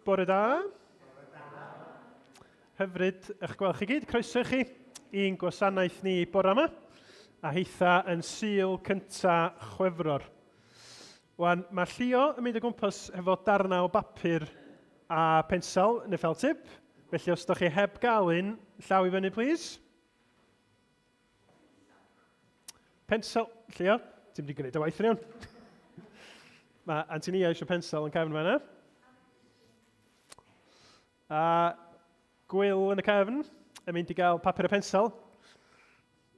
Bore da. Hyfryd eich gweld chi gyd. Croeso i chi i'n gwasanaeth ni bore yma, a heitha yn Sul cynta Chwefror. Wan, mae Llio yn mynd o gwmpas hefo darnau o bapur a pensel neu fel tip. Felly os ydych chi heb gael un, llaw i fyny, please. Pensel, Llio, ti'n mynd i gwneud y waith yn iawn. Mae Antonia eisiau pensel yn cefn fan'na. A Gwyl yn y cefn yn mynd i gael papur a pensel.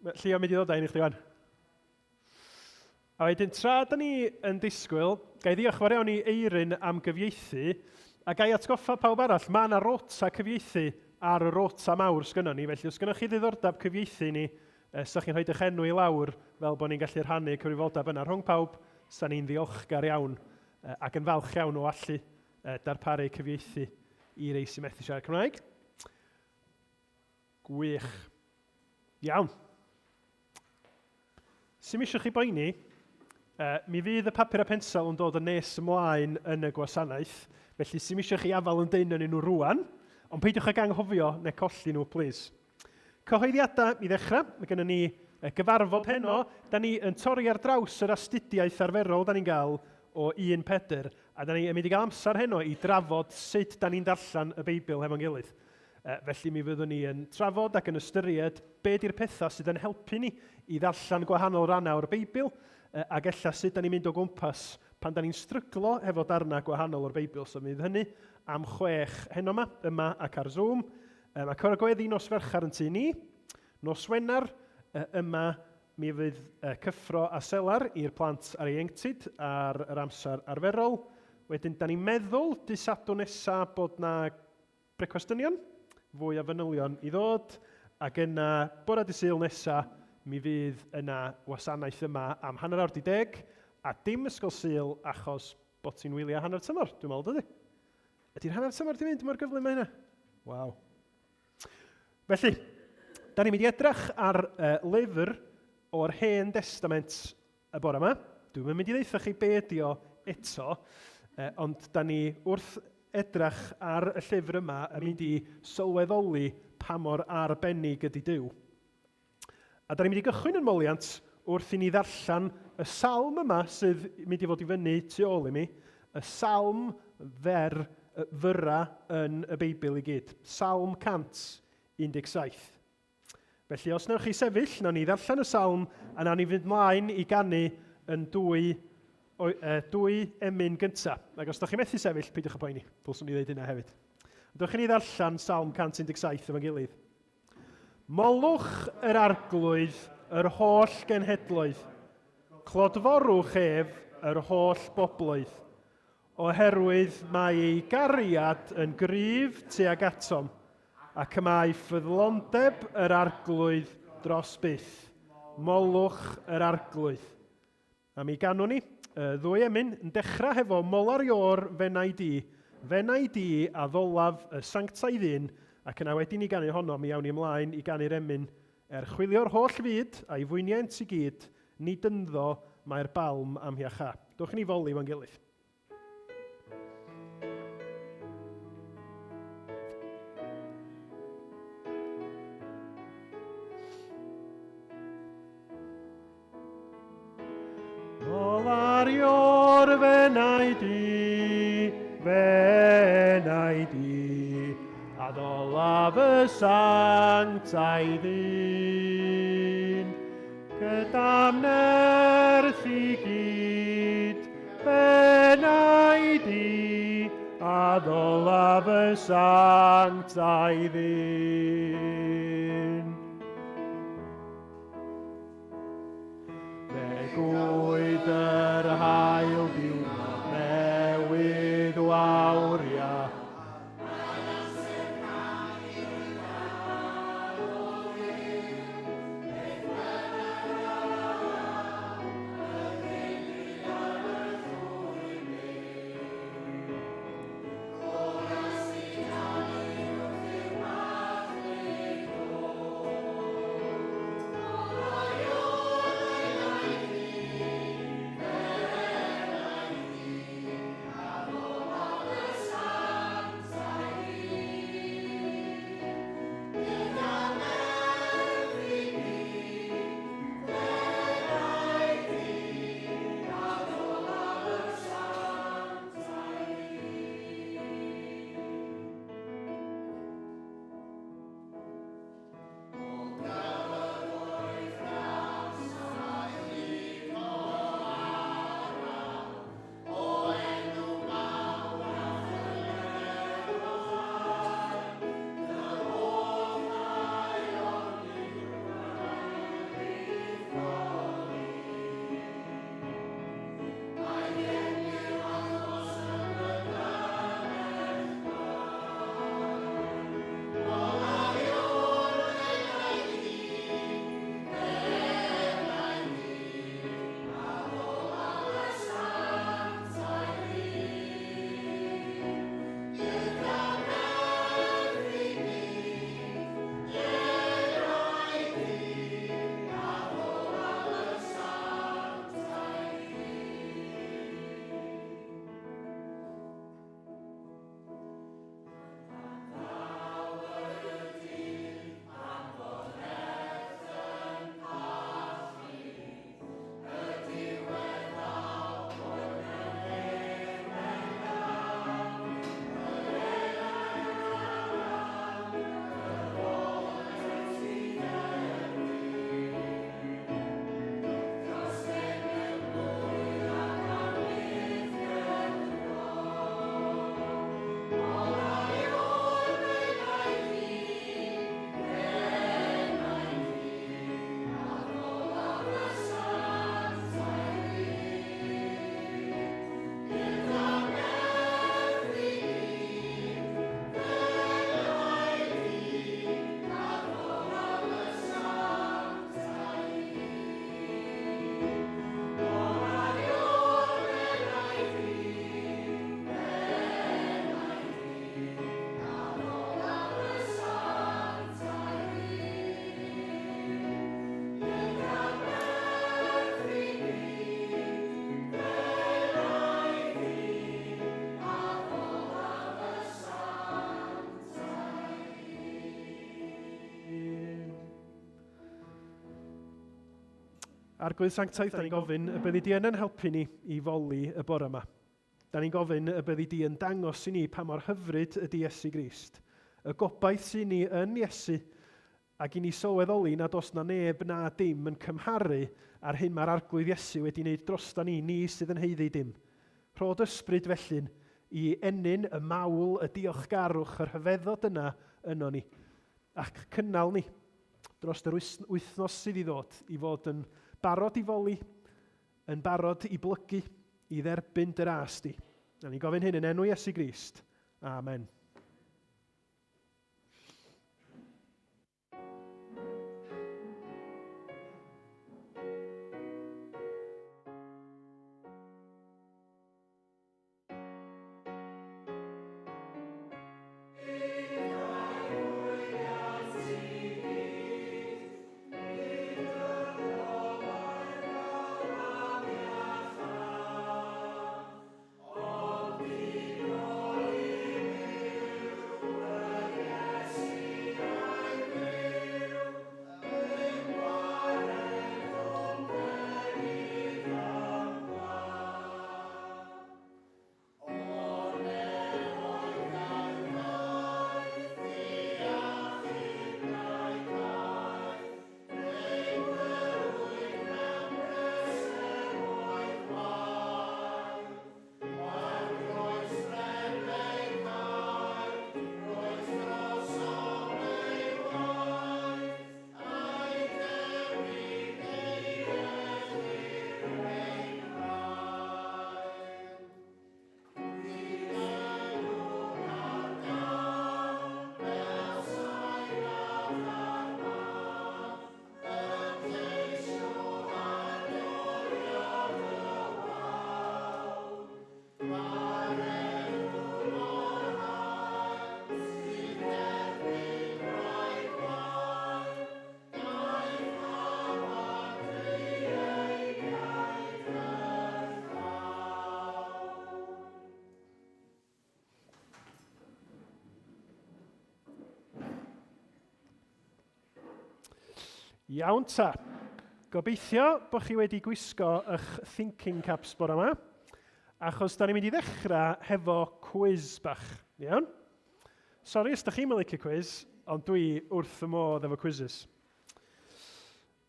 Mae Llio yn mynd i ddod â un i chdi wan. A wedyn, tra da ni yn disgwyl, ga i ddiolch fawr iawn i Eirin am gyfieithu, a ga i atgoffa pawb arall, mae yna rota cyfieithu ar y rota mawr sgynnon ni, felly os gynnoch chi ddiddordeb cyfieithu ni, e, sa chi'n rhoi eich enw i lawr fel bod ni'n gallu rhannu cyfrifoldeb yna rhwng pawb, sa ni'n ddiolchgar iawn e, ac yn falch iawn o allu e, darparu cyfieithu i rei sy'n methu siarad Cymraeg. Gwych. Iawn. Sim eisiau chi boeni, uh, mi fydd y papur a pensel yn dod yn nes ymlaen yn y gwasanaeth, felly sim eisiau chi afael yn dyn yn nhw rwan, ond peidiwch ag anghofio neu colli nhw, please. Cyhoeddiadau i ddechrau, mae gennym ni gyfarfod heno, da ni yn torri ar draws yr astudiaeth arferol da ni'n gael o 1 Pedr, a da ni yn mynd i gael amser heno i drafod sut da ni'n darllen y Beibl hefo'n gilydd. Felly mi fyddwn ni yn trafod ac yn ystyried be di'r pethau sydd yn helpu ni i ddarllen gwahanol rannau o'r Beibl ac ella sut da ni'n mynd o gwmpas pan da ni'n stryglo hefo darnau gwahanol o'r Beibl. So mi fydd hynny am chwech heno yma, yma ac ar Zoom. Mae Cor y Gweddi nos Fercher yn tŷ ni. Nos Wener yma mi fydd cyffro a selar i'r plant a'r ieuenctid ar yr amser arferol. Wedyn, da ni'n meddwl dydd Sadwrn nesa bod na Brecwast Dynion, fwy o fanylion i ddod, ac yna bore dydd Sul nesa mi fydd yna wasanaeth yma am hanner awr di deg, a dim Ysgol Sul achos bod ti'n wyliau hanner tymor, dwi'n meddwl, dydy? Ydy'r hanner tymor di mynd mor gyflym mae hynna? Waw. Felly, da ni'n mynd i edrych ar uh, lyfr o'r Hen Destament y bore yma. Dwi'm yn mynd i ddeutha chi be ydi o eto, eh, ond da ni wrth edrach ar y llyfr yma yn mynd i sylweddoli pa mor arbennig ydy Duw. A da ni'n mynd i gychwyn yn moliant wrth i ni ddarllen y salm yma sydd mynd i fod i fyny tu ôl i mi, y salm fer fyra yn y Beibl i gyd. Salm 117. Felly, os wnewch chi sefyll, nawn ni ddarllen y salm, a nawn ni fynd mlaen i ganu yn dwy, o, e, dwy emyn gyntaf. Ac os ydych chi'n methu sefyll, peidiwch â poeni. Dylswn i ddeud hynna hefyd. Dewch i ni ddarllen Salm 117 efo'n gilydd. Molwch yr arglwydd yr holl genhedloedd. Clodforwch ef yr holl bobloedd. Oherwydd mae ei gariad yn gryf tuag atom, ac y mae ffyddlondeb yr Arglwydd dros byth. Molwch yr Arglwydd. A mi ganwn ni y ddwy emyn yn dechrau hefo Molar Iôr Fenai Di, Fenai Di a ddolaf y sanctaidd un, ac yna wedyn i ganu honno mi awn ni ymlaen i ganu'r emyn Er chwilio'r holl fyd a'i fwyniant i gyd, nid ynddo mae'r balm am hiacha. Dowch i ni foli fo'n gilydd. Olario'r fenau di, fenau di, a ddolaf y sanctaidd un. Gyda'm nerth i gyd, fenau di, a ddolaf y sanctaidd un. Fe gwyd yr haul diwrnod newydd wawria. Arglwydd Sanctaidd, da ni'n gofyn y byddi di yn yn helpu ni i foli y bore yma. Da ni'n gofyn y byddi di yn dangos i ni pa mor hyfryd ydy Iesu Grist. Y gobaith sy'n ni yn Iesu, ac i ni sylweddoli nad oes na neb na dim yn cymharu â'r hyn mae'r Arglwydd Iesu wedi wneud drosta ni, ni sydd yn haeddu dim. Rhod ysbryd felly'n i ennyn y mawl, y diolchgarwch, y rhyfeddod yna yno ni, ac cynnal ni dros yr wythnos sydd i ddod, i fod yn barod i foli, yn barod i blygu, i dderbyn dy ras di. A ni'n gofyn hyn yn enw Iesu Grist. Amen. Iawn ta. Gobeithio bod chi wedi gwisgo eich thinking caps bore yma, achos da ni'n mynd i ddechrau hefo cwiz bach. Iawn? Sori os da chi'n licio cwiz, ond dwi wrth y modd efo quizzes.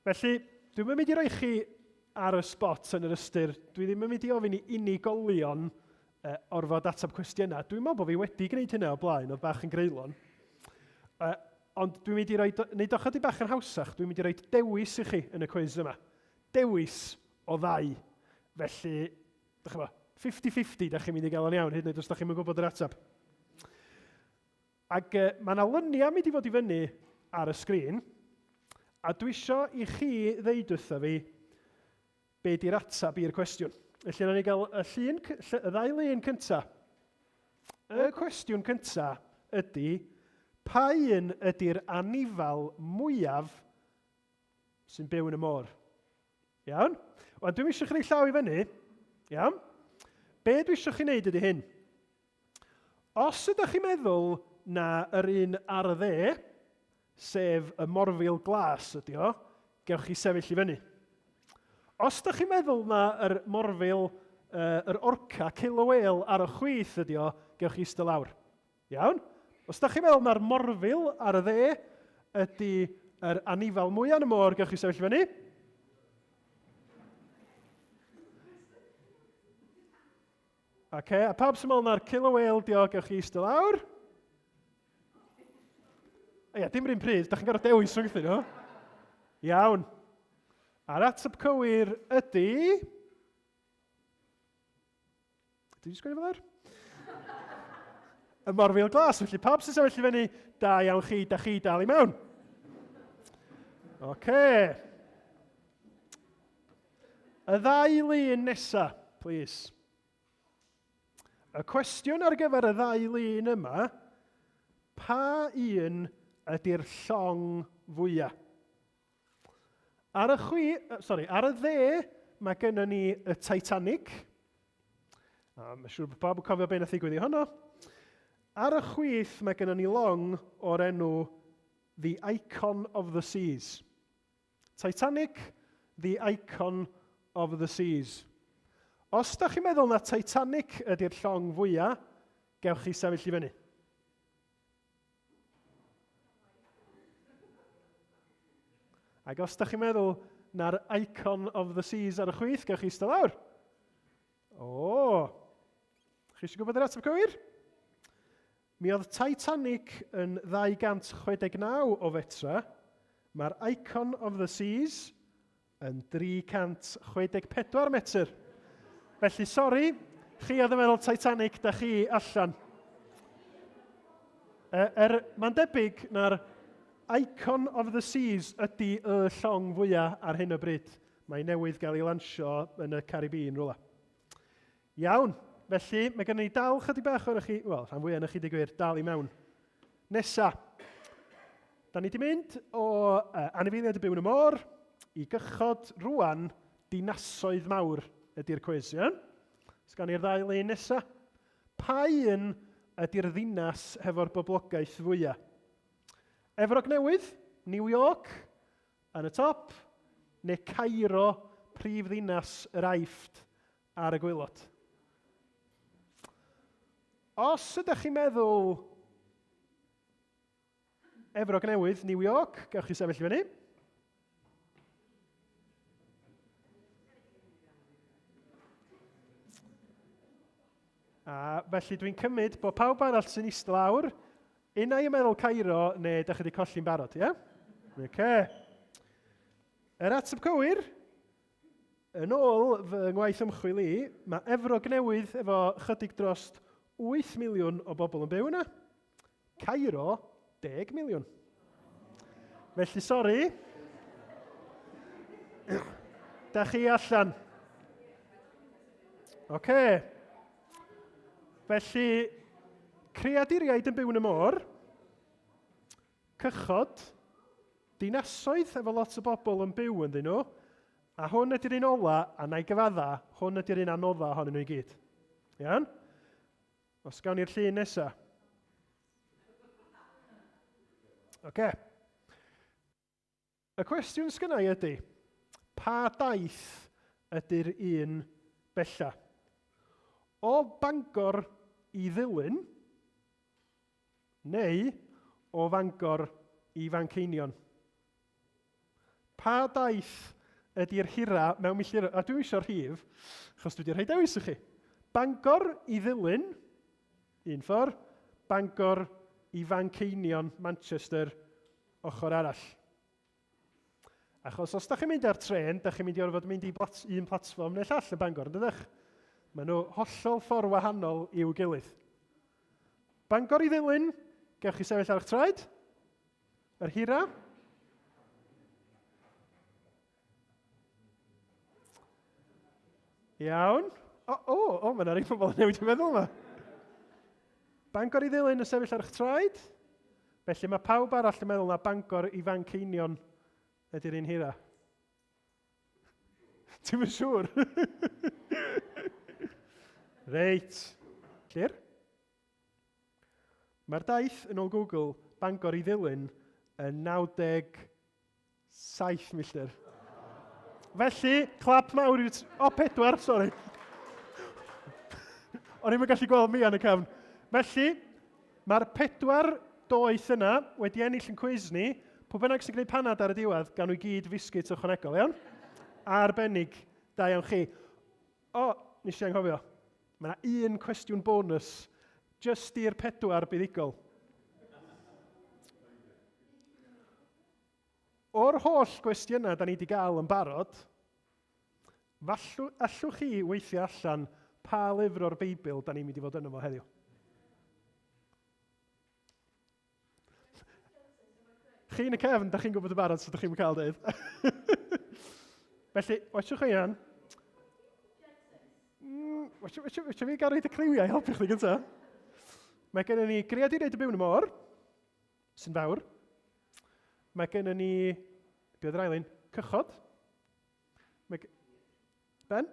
Felly, dwi'm yn mynd i roi chi ar y spot yn yr ystyr, dwi ddim yn mynd i ofyn i unigolion orfod ateb cwestiynau. Dwi'n meddwl bod fi wedi gwneud hynna o blaen, oedd bach yn greulon. Ond dwi'n mynd i roi, wneud o chydig bach yn hawsach, dwi'n mynd i roi dewis i chi yn y cwis yma. Dewis o ddau. Felly, dych chi'n 50-50 da chi'n mynd i gael o'n iawn, hyd yn oed os da chi'n gwybod yr ateb. Ac mae yna luniau mynd i fod i fyny ar y sgrin, a dwi isio i chi ddeud wrtho fi be di'r ateb i'r cwestiwn. Felly, wnawn ni gael y, llun, y ddau lun cyntaf. Y cwestiwn cyntaf ydy, pa un ydy'r anifal mwyaf sy'n byw yn y môr? Iawn? Wel, dwi'n eisiau chi roi llaw i fyny. Iawn? Be dwi eisiau chi wneud ydy hyn. Os ydych chi'n meddwl na yr un ar y dde, sef y morfil glas ydy o, gewch chi sefyll i fyny. Os ydych chi'n meddwl na yr morfil, yr orca, killer whale ar y chwith ydy o, gewch chi eistedd lawr. Iawn? Os ydych chi'n meddwl na'r morfil ar y dde ydy yr anifal mwyaf yn y môr, gewch chi sefyll i fyny. Ok, a pawb sy'n meddwl na'r killer whale dio, gewch chi eistedd lawr. Ia, dim rhywun pryd, da chi'n gorfod dewis rhwngthyn nhw. Iawn. A'r ateb cywir ydy... Dwi wedi sgwennu fel ar? Y morfil glas, felly pawb sy'n sefyll i fyny, da iawn chi, da chi dal i mewn. Oce. Okay. Y ddau lun nesa, plîs. Y cwestiwn ar gyfer y ddau lun yma, pa un ydy'r llong fwyaf? Ar y chwi, sorry, ar y dde, mae gennym ni y Titanic. A mae'n siŵr bod pawb yn cofio beth nath ddigwydd i honno. Ar y chwith, mae gennym ni long o'r enw The Icon of the Seas. Titanic, the icon of the seas. Os da chi'n meddwl na Titanic ydy'r llong fwya, gewch chi sefyll i fyny. Ac os da chi'n meddwl na'r icon of the seas ar y chwith, gewch chi eistedd lawr. O! Chi eisiau gwybod yr ateb cywir? Mi oedd Titanic yn 269 o fetra, mae'r Icon of the Seas yn 364 metr. Felly, sori, chi oedd yn meddwl Titanic, da chi allan. Er, mae'n debyg na'r Icon of the Seas ydy y llong fwyaf ar hyn o bryd. Mae newydd gael ei lansio yn y Caribbean rhywle. Iawn, felly mae gennym ni dal chydig bach o'r chi, wel, rhan fwyaf yn chi digwydd, dal i mewn. Nesa, da ni wedi mynd o anifeiliaid y byw yn y môr i gychod rwan dinasoedd mawr ydy'r cwis, iawn? Sgan i'r ddau lun nesa. Pa un ydy'r ddinas hefo'r boblogaeth fwyaf? Efrog Newydd, New York, yn y top, neu Cairo, prif ddinas yr Aifft, ar y gwaelod. Os ydych chi'n meddwl Efrog Newydd, New York, gewch chi sefyll i fyny. A felly dwi'n cymryd bod pawb arall sy'n eistedd lawr, unai yn meddwl Cairo neu da chi wedi colli'n barod, ie? Yeah? Okay. Yr ateb cywir, yn ôl fy ngwaith ymchwil i, mae Efrog Newydd efo chydig dros 8 miliwn o bobl yn byw yna. Cairo, 10 miliwn. Felly, sori. Da chi allan. Oce. Okay. Felly, creaduriaid yn byw yn y môr, cychod, dinasoedd efo lot o bobl yn byw ynddyn nhw, a hwn ydy'r un ola, a na i gyfadda, hwn ydy'r un anodda ohonyn nhw i gyd. Iawn? Os gawn ni'r llun nesa. Oce. Okay. Y cwestiwn sgynna i ydy, pa daith ydy'r un bella? O Bangor i Ddulyn, neu o Fangor i Fanceinion? Pa daith ydy'r hira mewn milltiroedd? A dwi'm eisiau rhif, achos dwi wedi rhoi dewis i chi. Bangor i Ddulyn, un ffordd, Bangor i Fanceinion, Manchester, ochr arall. Achos os da chi'n mynd ar tren, da chi'n mynd i orfod mynd i blat, un platfform neu llall yn Bangor, yn dydych? Maen nhw hollol ffordd wahanol i'w gilydd. Bangor i Ddulyn, gewch chi sefyll ar eich traed. Yr hira. Iawn. O, o, o, mae yna rei pobl yn newid i meddwl yma. Bangor i Ddulyn yn sefyll ar eich traed. Felly mae pawb arall yn meddwl na Bangor i Fanceinion ydy'r un hira. Ti'n mynd siŵr? Reit. Llyr? Mae'r daith, yn ôl Google, Bangor i Ddulyn yn 97 milltir. Felly, clap mawr i'r... O, pedwar, sori. O'n i'm yn gallu gweld mi yn y cefn. Felly, mae'r pedwar doeth yna wedi ennill yn cwiz ni. Pwy bynnag sy'n gwneud panad ar y diwedd, gawn nhw i gyd fisgit ychwanegol, iawn? Arbennig, da iawn chi. O, nes i anghofio. Mae yna un cwestiwn bonus, jyst i'r pedwar buddugol. O'r holl gwestiynau da ni wedi gael yn barod, fallw, allwch chi weithio allan pa lyfr o'r Beibl da ni'n mynd i fod yno fo heddiw? Chi yn y cefn, da chi'n gwybod y barod, so da chi'n cael dweud. Felly, watchwch chi yan. Watchwch fi gael rhaid y cliwiau i helpu chdi gyntaf. Mae gennym ni greaduriaid y byw yn y môr, sy'n fawr. Mae gennym ni, be oedd yr ail un? Cychod. Mae... Ben?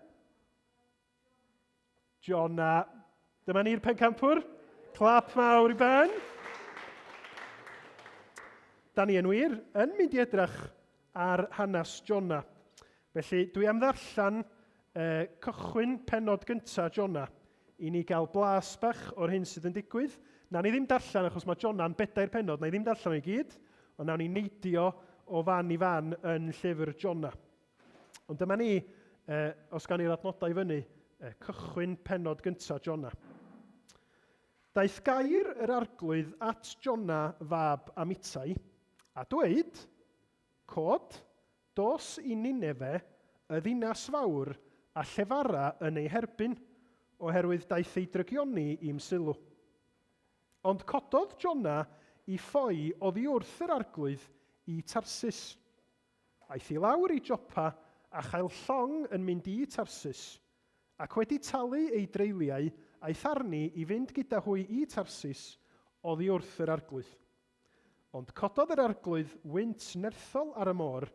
Jonah. Dyma ni'r pencampwr. Clap mawr i Ben. Da ni yn wir yn mynd i edrych ar hanes Jonah. Felly dwi am ddarllen eh, cychwyn penod gyntaf Jonah i ni gael blas bach o'r hyn sydd yn digwydd. Na ni ddim darllen achos mae Jonah'n bedair penod, na i ddim darllen o'i gyd, ond nawn ni neidio o fan i fan yn llyfr Jonah. Ond dyma ni, eh, os gawn ni'r adnodau i fyny, eh, cychwyn penod gyntaf Jona. Daeth gair yr arglwydd at Jona fab Amitai, a dweud, Cod, dos i Ninefe, y ddinas fawr, a llefara yn ei herbyn, oherwydd daeth ei drygioni i'm sylw. Ond cododd Jona i ffoi oddi wrth yr arglwydd i Tarsis. Aeth i lawr i Jopa a chael llong yn mynd i Tarsus, ac wedi talu ei dreuliau, aeth arni i fynd gyda hwy i Tarsus oddi wrth yr Arglwydd. Ond cododd yr Arglwydd wynt nerthol ar y môr,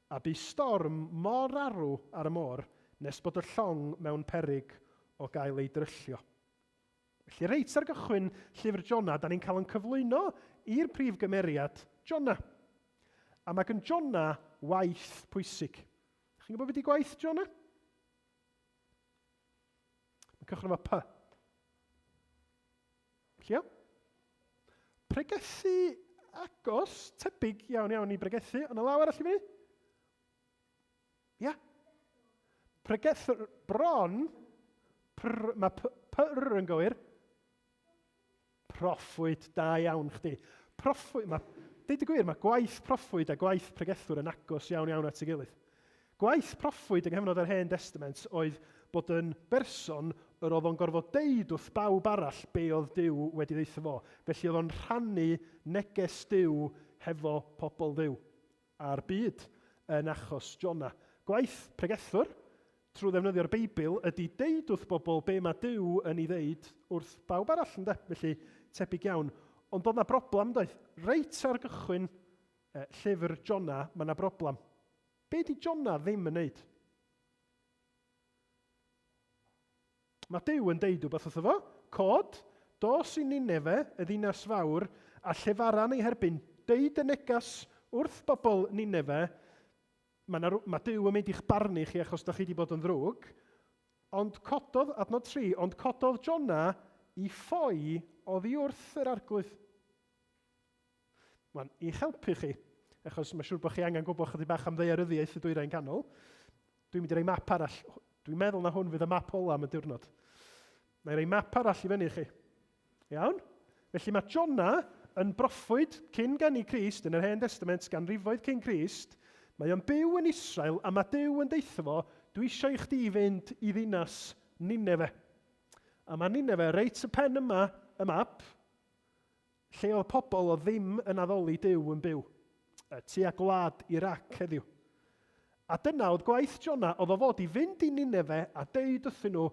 a bu storm mor arw ar y môr nes bod y llong mewn peryg o gael ei dryllio. Felly reit ar gychwyn llyfr Jona, da ni'n cael yn cyflwyno i'r prif gymeriad, Jona. A mae gan Jona waith pwysig. Chi'n gwybod beth ydi gwaith Jona? Mae'n cychwyn efo P. Llio? Pregethu agos, tebyg iawn iawn i bregethu, ond y law arall i fyny? Ia. Pregeth bron, pr, mae p, pr yn gywir. Proffwyd, da iawn chdi. Proffwyd, mae, deud y gwir, mae gwaith proffwyd a gwaith pregethwr yn agos iawn iawn at ei gilydd. Gwaith proffwyd yng nghyfnod yr Hen Destament oedd bod yn berson yr oedd o'n gorfod deud wrth bawb arall be oedd Duw wedi ddeutha fo. Felly oedd o'n rhannu neges Duw hefo pobl Dduw. a'r byd yn achos Jona. Gwaith pregethwr, trwy ddefnyddio'r Beibl, ydy deud wrth bobl be mae Duw yn ei ddeud wrth bawb arall, ynde? Felly, tebyg iawn. Ond oedd na broblem, doedd? Reit ar gychwyn eh, llyfr Jona, mae na broblem. Be di Jona ddim yn neud? Mae Duw yn deud rhywbeth wrtho fo, Cod, dos i Ninefe, y ddinas fawr, a llefaran ei herbyn, deud y negas wrth bobl Ninefe. Mae, na, mae Duw yn mynd i'ch barnu chi achos da chi wedi bod yn ddrwg. Ond cododd, adnod 3, ond cododd Jona i ffoi oddi wrth yr arglwydd. Wan, i'ch helpu chi, achos mae'n siŵr bod chi angen gwybod chydig bach am ddaearyddiaeth y Dwyrain Canol, dwi'n mynd i roi map arall. Dwi'n meddwl na hwn fydd y map ola am y diwrnod. Mae'n rhoi map arall i fyny i chi. Iawn? Felly mae Jona yn broffwyd cyn geni Crist yn yr Hen Testament, ganrifoedd cyn Crist. Mae o'n byw yn Israel a mae Duw yn deutha fo, dwi eisiau i chdi fynd i ddinas Nineve. A mae Nineve reit y pen yma y map, lle oedd pobl oedd ddim yn addoli Duw yn byw, tua gwlad Irac heddiw. A dyna oedd gwaith Jona, oedd o fod i fynd i Nineve a deud wrthyn nhw,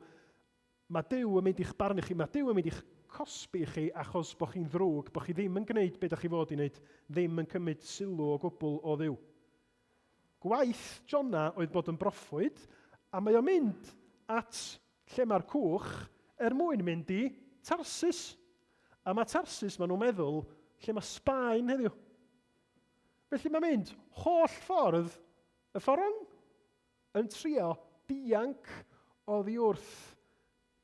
Mae Duw yn mynd i'ch barnu chi, mae Duw yn mynd i'ch cosbi chi achos bod chi'n ddrwg, bod chi ddim yn gwneud beth ydych chi fod i wneud, ddim yn cymryd sylw o gwbl o Dduw. Gwaith Jona oedd bod yn broffwyd, a mae o'n mynd at lle mae'r cwch er mwyn mynd i Tarsus. A mae Tarsus, maen nhw'n meddwl, lle mae Sbaen heddiw. Felly mae'n mynd holl ffordd y ffordd rong, yn trio dianc oddi wrth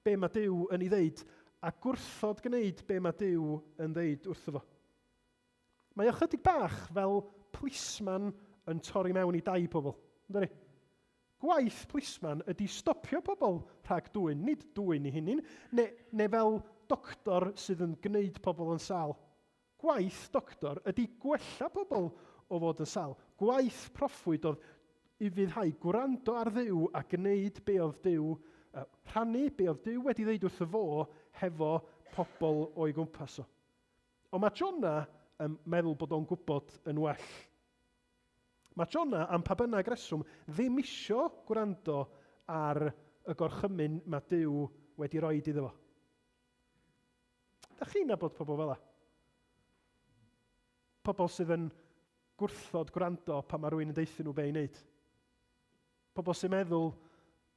be mae Duw yn ei ddeud a gwrthod gwneud be mae Duw yn ddeud wrtho fo. Mae o chydig bach fel plisman yn torri mewn i dai pobl, yndydi? Gwaith plisman ydy stopio pobl rhag dwyn, nid dwyn i hunin, neu, neu fel doctor sydd yn gwneud pobl yn sâl. Gwaith doctor ydy gwella pobl o fod yn sâl. Gwaith proffwyd oedd ufuddhau, gwrando ar Dduw a gwneud be oedd Duw, rhannu be oedd Duw wedi ddeud wrtho fo hefo pobl o'i gwmpas o. Ond mae Jona yn meddwl bod o'n gwybod yn well. Mae Jona, am pa bynnag reswm, ddim isio gwrando ar y gorchymyn mae Duw wedi roed iddo fo. Da chi'n nabod pobl fel 'a? Pobl sydd yn gwrthod gwrando pan mae rhywun yn deuthyn nhw be i wneud. Pobl sy'n meddwl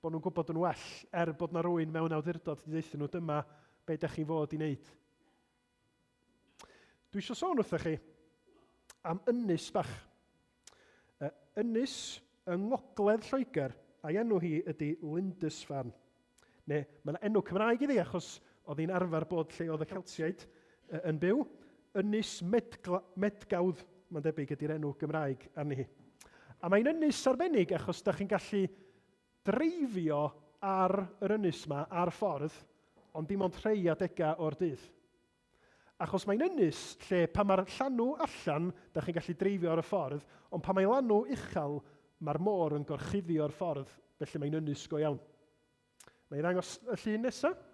bod nhw'n gwybod yn well, er bod na rywun mewn awdurdod wedi deuthyn nhw dyma be da chi fod i wneud. Dwi eisiau sôn wrthych chi am ynys bach. Ynys yng ngogledd Lloegr, a'i enw hi ydy Lindisfarne. Neu, mae yna enw Cymraeg iddi achos oedd hi'n arfer bod lle oedd y Celtiaid yn byw. Ynys Medgla, Medgawdd, mae'n debyg ydy'r enw Gymraeg arni hi. A mae'n ynys arbennig achos da chi'n gallu dreifio ar yr ynys yma, ar ffordd, ond dim ond rhai adegau o'r dydd. Achos mae'n ynys lle pan mae'r llanw allan, da chi'n gallu dreifio ar y ffordd, ond pan mae lanw uchel, mae'r môr yn gorchuddio'r ffordd, felly mae'n ynys go iawn. Na i ddangos y llun nesaf.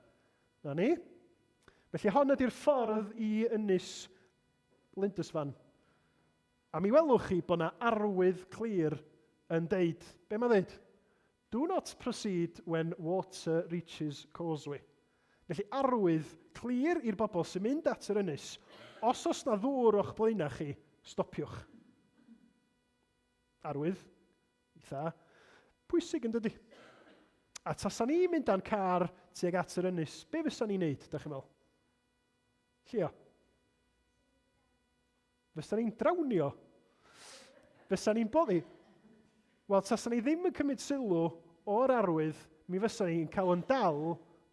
Na ni. Felly hon ydy'r ffordd i ynys Lindisfarne. A mi welwch chi bod yna arwydd clir yn deud, be mae'n ddeud? Do not proceed when water reaches causeway. Felly arwydd clir i'r bobl sy'n mynd at yr ynys, os oes na ddŵr o'ch blaenau chi, stopiwch. Arwydd eitha pwysig yn dydy. A tasa ni'n mynd â'n car tuag at yr ynys, be fysa ni'n neud, da chi'n meddwl? Llio? Fysa ni'n drawnio. Fysa ni'n boddi. Wel, tasa ni ddim yn cymryd sylw o'r arwydd, mi fysa ni'n cael yn dal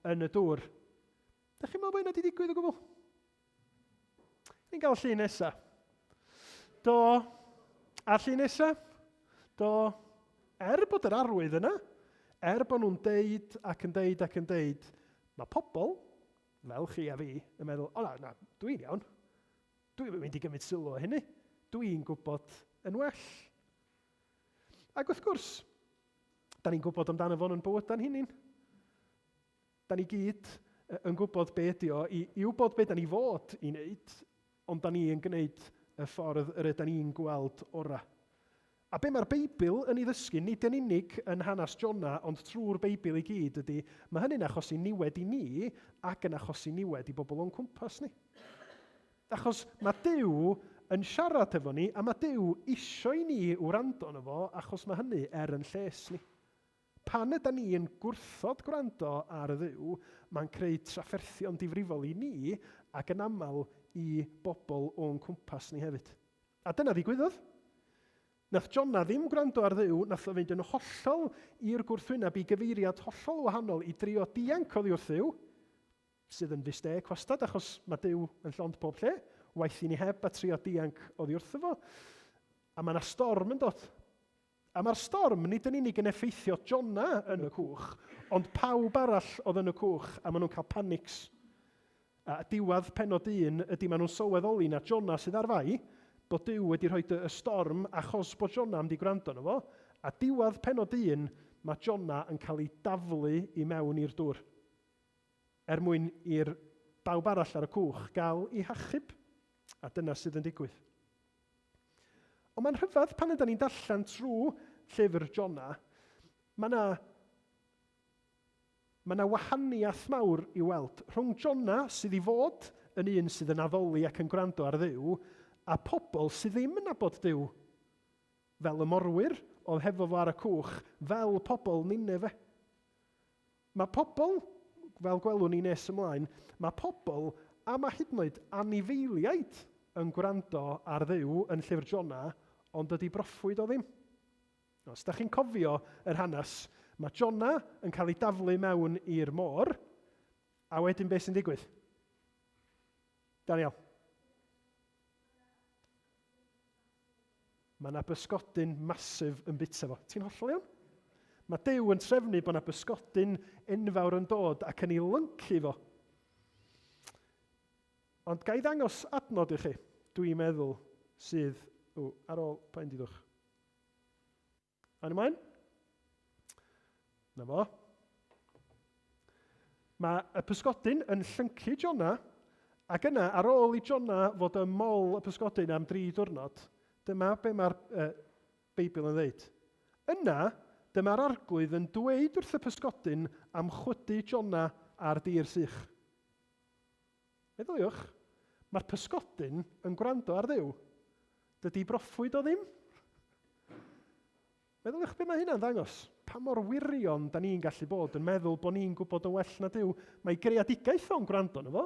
yn y dŵr. Da chi'n meddwl bod hynna wedi digwydd o gwbl? Ni'n cael llun nesa. Do. A'r llun nesa? Do. Er bod yr arwydd yna, er bod nhw'n deud ac yn deud ac yn deud, mae pobl, fel chi a fi, yn meddwl, o na, na, dwi'n iawn. Dwi'm yn mynd i gymryd sylw o hynny. Dwi'n gwybod yn well. Ac wrth gwrs, da ni'n gwybod amdano fo'n yn bywydau'n hunain. Da ni gyd yn gwybod be ydy o, i, i wybod be da ni fod i wneud, ond da ni yn gwneud y ffordd yr yda ni'n gweld ora. A be mae'r Beibl yn ei ddysgu, nid yn unig yn hanes Jona, ond trwy'r Beibl i gyd, ydy mae hynny'n achosi niwed i ni ac yn achosi niwed i bobl o'n cwmpas ni. Achos mae Duw yn siarad efo ni, a mae Duw isio i ni wrando arno fo, achos mae hynny er yn lles ni. Pan yda ni yn gwrthod gwrando ar Dduw, mae'n creu trafferthion difrifol i ni ac yn aml i bobl o'n cwmpas ni hefyd. A dyna ddigwyddodd. Nath Jona ddim gwrando ar Dduw, nath o fynd yn hollol i'r gwrthwyneb i gyfeiriad hollol wahanol i drio dianc oddi wrth Dduw, sydd yn fistêc wastad achos mae Duw yn llond pob lle, waeth i ni heb a trio dianc oddi wrtho fo. A mae yna storm yn dod. A mae'r storm nid yn unig yn effeithio Jona yn y cwch, ond pawb arall oedd yn y cwch, a maen nhw'n cael panics. A diwedd pennod 1 ydy maen nhw'n sylweddoli na Jona sydd ar fai, bod Duw wedi rhoi y storm achos bod Jona mynd i gwrando arno fo, a diwedd pennod 1 mae Jona yn cael ei daflu i mewn i'r dŵr. Er mwyn i'r bawb arall ar y cwch gael eu hachub. A dyna sydd yn digwydd. Ond mae'n rhyfedd pan ydy ni'n darllen trwy llyfr Jona, mae yna mae yna wahaniaeth mawr i'w weld rhwng Jona sydd i fod yn un sydd yn addoli ac yn gwrando ar Dduw a pobl sydd ddim yn nabod Duw. Fel y morwyr oedd hefo fo ar y cwch, fel pobl Nineve. Mae pobl, fel gwelwn ni nes ymlaen, mae pobl a mae hyd yn oed anifeiliaid yn gwrando ar Dduw yn llyfr Jona, ond dydy broffwyd o ddim. Os da chi'n cofio yr hanes, mae Jona yn cael ei daflu mewn i'r môr, a wedyn beth sy'n digwydd? Daniel. Mae yna bysgodyn masif yn bita fo. Ti'n hollol iawn? Mae Duw yn trefnu bod yna bysgodyn enfawr yn dod ac yn ei lyncu fo. Ond ga i ddangos adnod i chi, dwi'n meddwl, sydd... O, ar ôl, pa un didwch? Awn ymlaen. Na fo. Mae y pysgodyn yn llyncu Jona, ac yna, ar ôl i Jona fod ym mol y pysgodyn am dri diwrnod, dyma be mae'r uh, Beibl yn dweud. Yna, dyma'r arglwydd yn dweud wrth y pysgodyn am chwydu Jona ar dir sych. Meddyliwch, mae'r pysgodyn yn gwrando ar Dduw. Dydy broffwyd o ddim. Meddyliwch be mae hynna'n ddangos. Pa mor wirion da ni'n gallu bod yn meddwl bod ni'n gwybod yn well na Duw. Mae greadigaeth o'n gwrando arno fo,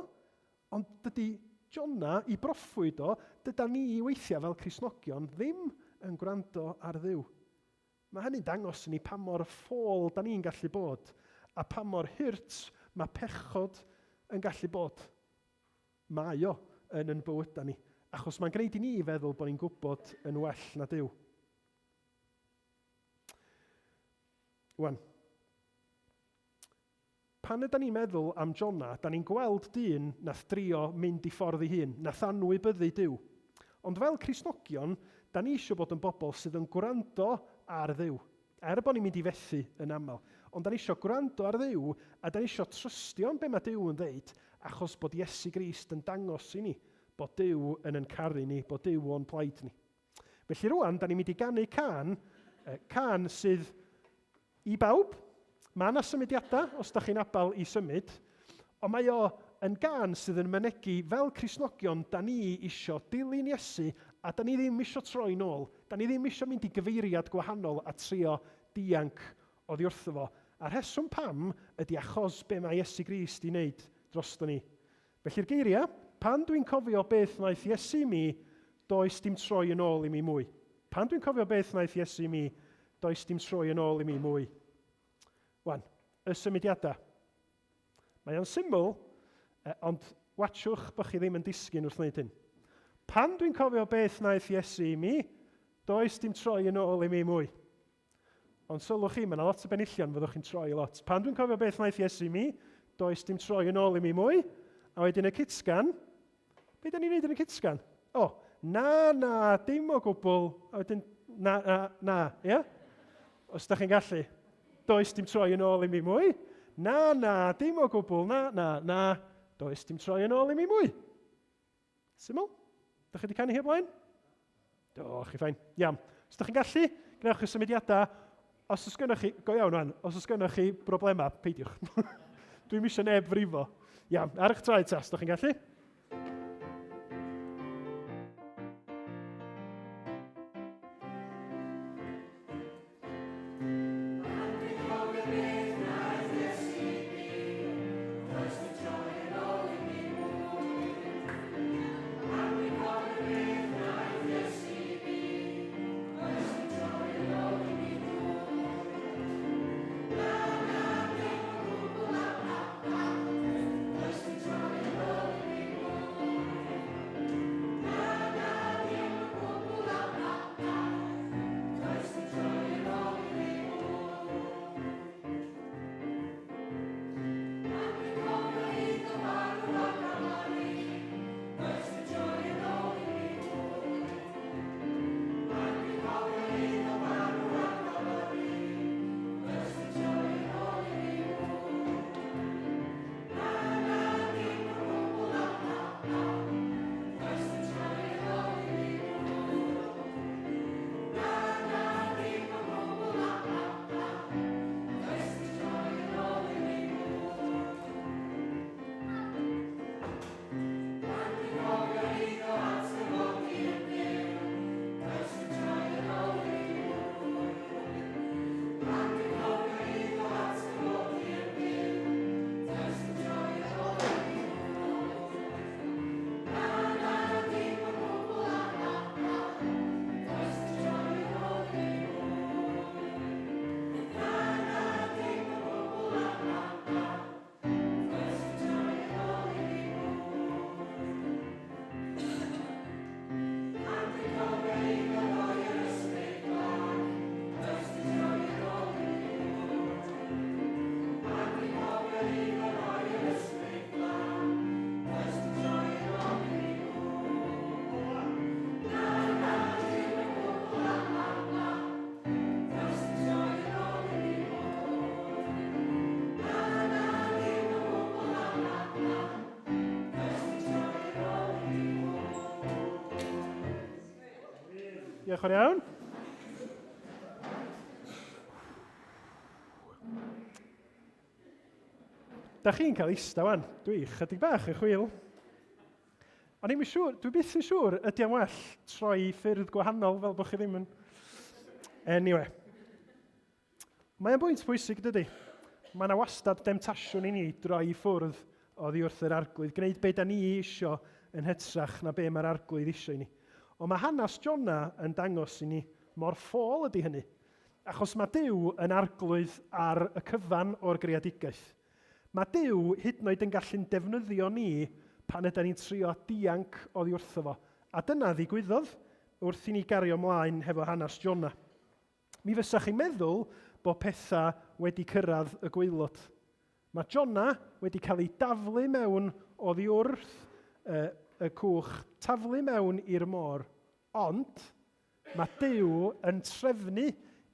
ond dydy Jona i broffwyd o, dyda ni weithiau fel Cristnogion ddim yn gwrando ar Dduw. Mae hynny'n dangos i ni pa mor ffôl da ni'n gallu bod a pa mor hurt mae pechod yn gallu bod. Mae o yn yn bywydau ni, achos mae'n gwneud i ni feddwl bod ni'n gwybod yn well na Duw. Wan, pan yda ni'n meddwl am Jona, da ni'n gweld dyn nath drio mynd i ffordd ei hun, nath anwybyddu Duw. Ond fel Cristnogion, da ni eisiau bod yn bobl sydd yn gwrando ar Dduw. Er bod ni'n mynd i fethu yn aml. Ond da ni eisiau gwrando ar Dduw, a da ni eisiau trystio yn be mae Duw yn ddeud, achos bod Iesu Grist yn dangos i ni bod Duw yn yn caru ni, bod Duw o'n plaid ni. Felly rwan, da ni'n mynd i ganu cân, cân sydd i bawb. Mae yna symudiadau, os da chi'n abal i symud, ond mae o yn gân sydd yn mynegi fel Cristnogion, da ni isio dilyn Iesu a da ni ddim isio troi nôl. Da ni ddim isio mynd i gyfeiriad gwahanol a trio dianc oddi wrtho fo. A'r rheswm pam ydy achos be mae Iesu Grist i wneud drosto ni. Felly'r geiriau, pan dwi'n cofio beth wnaeth Iesu i mi, does dim troi yn ôl i mi mwy. Pan dwi'n cofio beth wnaeth Iesu i mi, does dim troi yn ôl i mi mwy. Wan, y symudiadau. Mae o'n syml, ond watchwch bod chi ddim yn disgyn wrth wneud hyn. Pan dwi'n cofio beth wnaeth Iesu i mi, does dim troi yn ôl i mi mwy. Ond sylwch chi, mae yna lot o benillion, fyddwch chi'n troi lot. Pan dwi'n cofio beth wnaeth Iesu i mi, does dim troi yn ôl i mi mwy. A wedyn y cytsgan, be da ni'n neud yn y cytsgan? O, na, na, dim o gwbl. A wedyn, na, na, na, ie? Yeah? Os da chi'n gallu. Does dim troi yn ôl i mi mwy. Na, na, dim o gwbl, na, na, na. Does dim troi yn ôl i mi mwy. Syml? Da chi wedi canu hi o blaen? Do, chi ffain. Iawn. Os da chi'n gallu, gwnewch y symudiadau. Os oes gennych chi, go iawn rwan, os oes gennych chi broblemau, peidiwch. Dwi'm eisiau neb frifo. Iawn, ar eich traed ta, os da chi'n gallu. Diolch o'r iawn. Da chi'n cael eista wan. Dwi chydig bach yn chwil. O'n i'm yn siŵr, dwi byth yn siŵr ydy o'n well troi ffyrdd gwahanol fel bod chi ddim yn... Anyway. Mae o'n bwynt pwysig, dydy? Mae yna wastad demtasiwn i ni droi i ffwrdd oddi wrth yr arglwydd, gwneud be da ni isio yn hytrach na be mae'r arglwydd isio i ni. Ond mae hanes Jona yn dangos i ni mor ffôl ydy hynny. Achos mae Duw yn arglwydd ar y cyfan o'r greadigaeth. Mae Duw hyd yn oed yn gallu'n defnyddio ni pan ydan ni'n trio dianc oddi wrtho fo. A dyna ddigwyddodd wrth i ni gario mlaen hefo hanes Jona. Mi fysa chi'n meddwl bod pethau wedi cyrraedd y gwaelod. Mae Jona wedi cael ei daflu mewn oddi wrth y, y cwch, taflu mewn i'r môr. Ond Mae Duw yn trefnu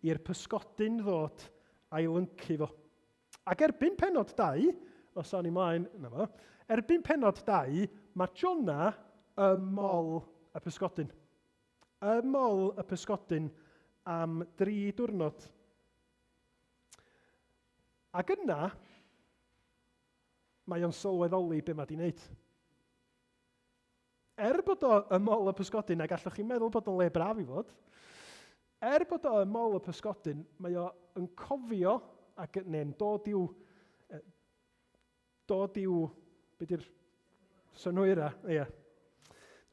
i'r pysgodyn ddod a'i lyncu fo. Ac erbyn pennod 2, os awn ni mlaen, na fo, erbyn pennod 2, mae Jona ym mol y pysgodyn. Ym mol y pysgodyn am dri diwrnod. Ac yna, mae o'n sylweddoli be mae di wneud. Er bod o ym mol y pysgodyn, a gallwch chi meddwl bod o'n le braf i fod, er bod o ym mol y pysgodyn, mae o yn cofio ac neu'n dod i'w, dod i'w, be di'r synhwyra, ie.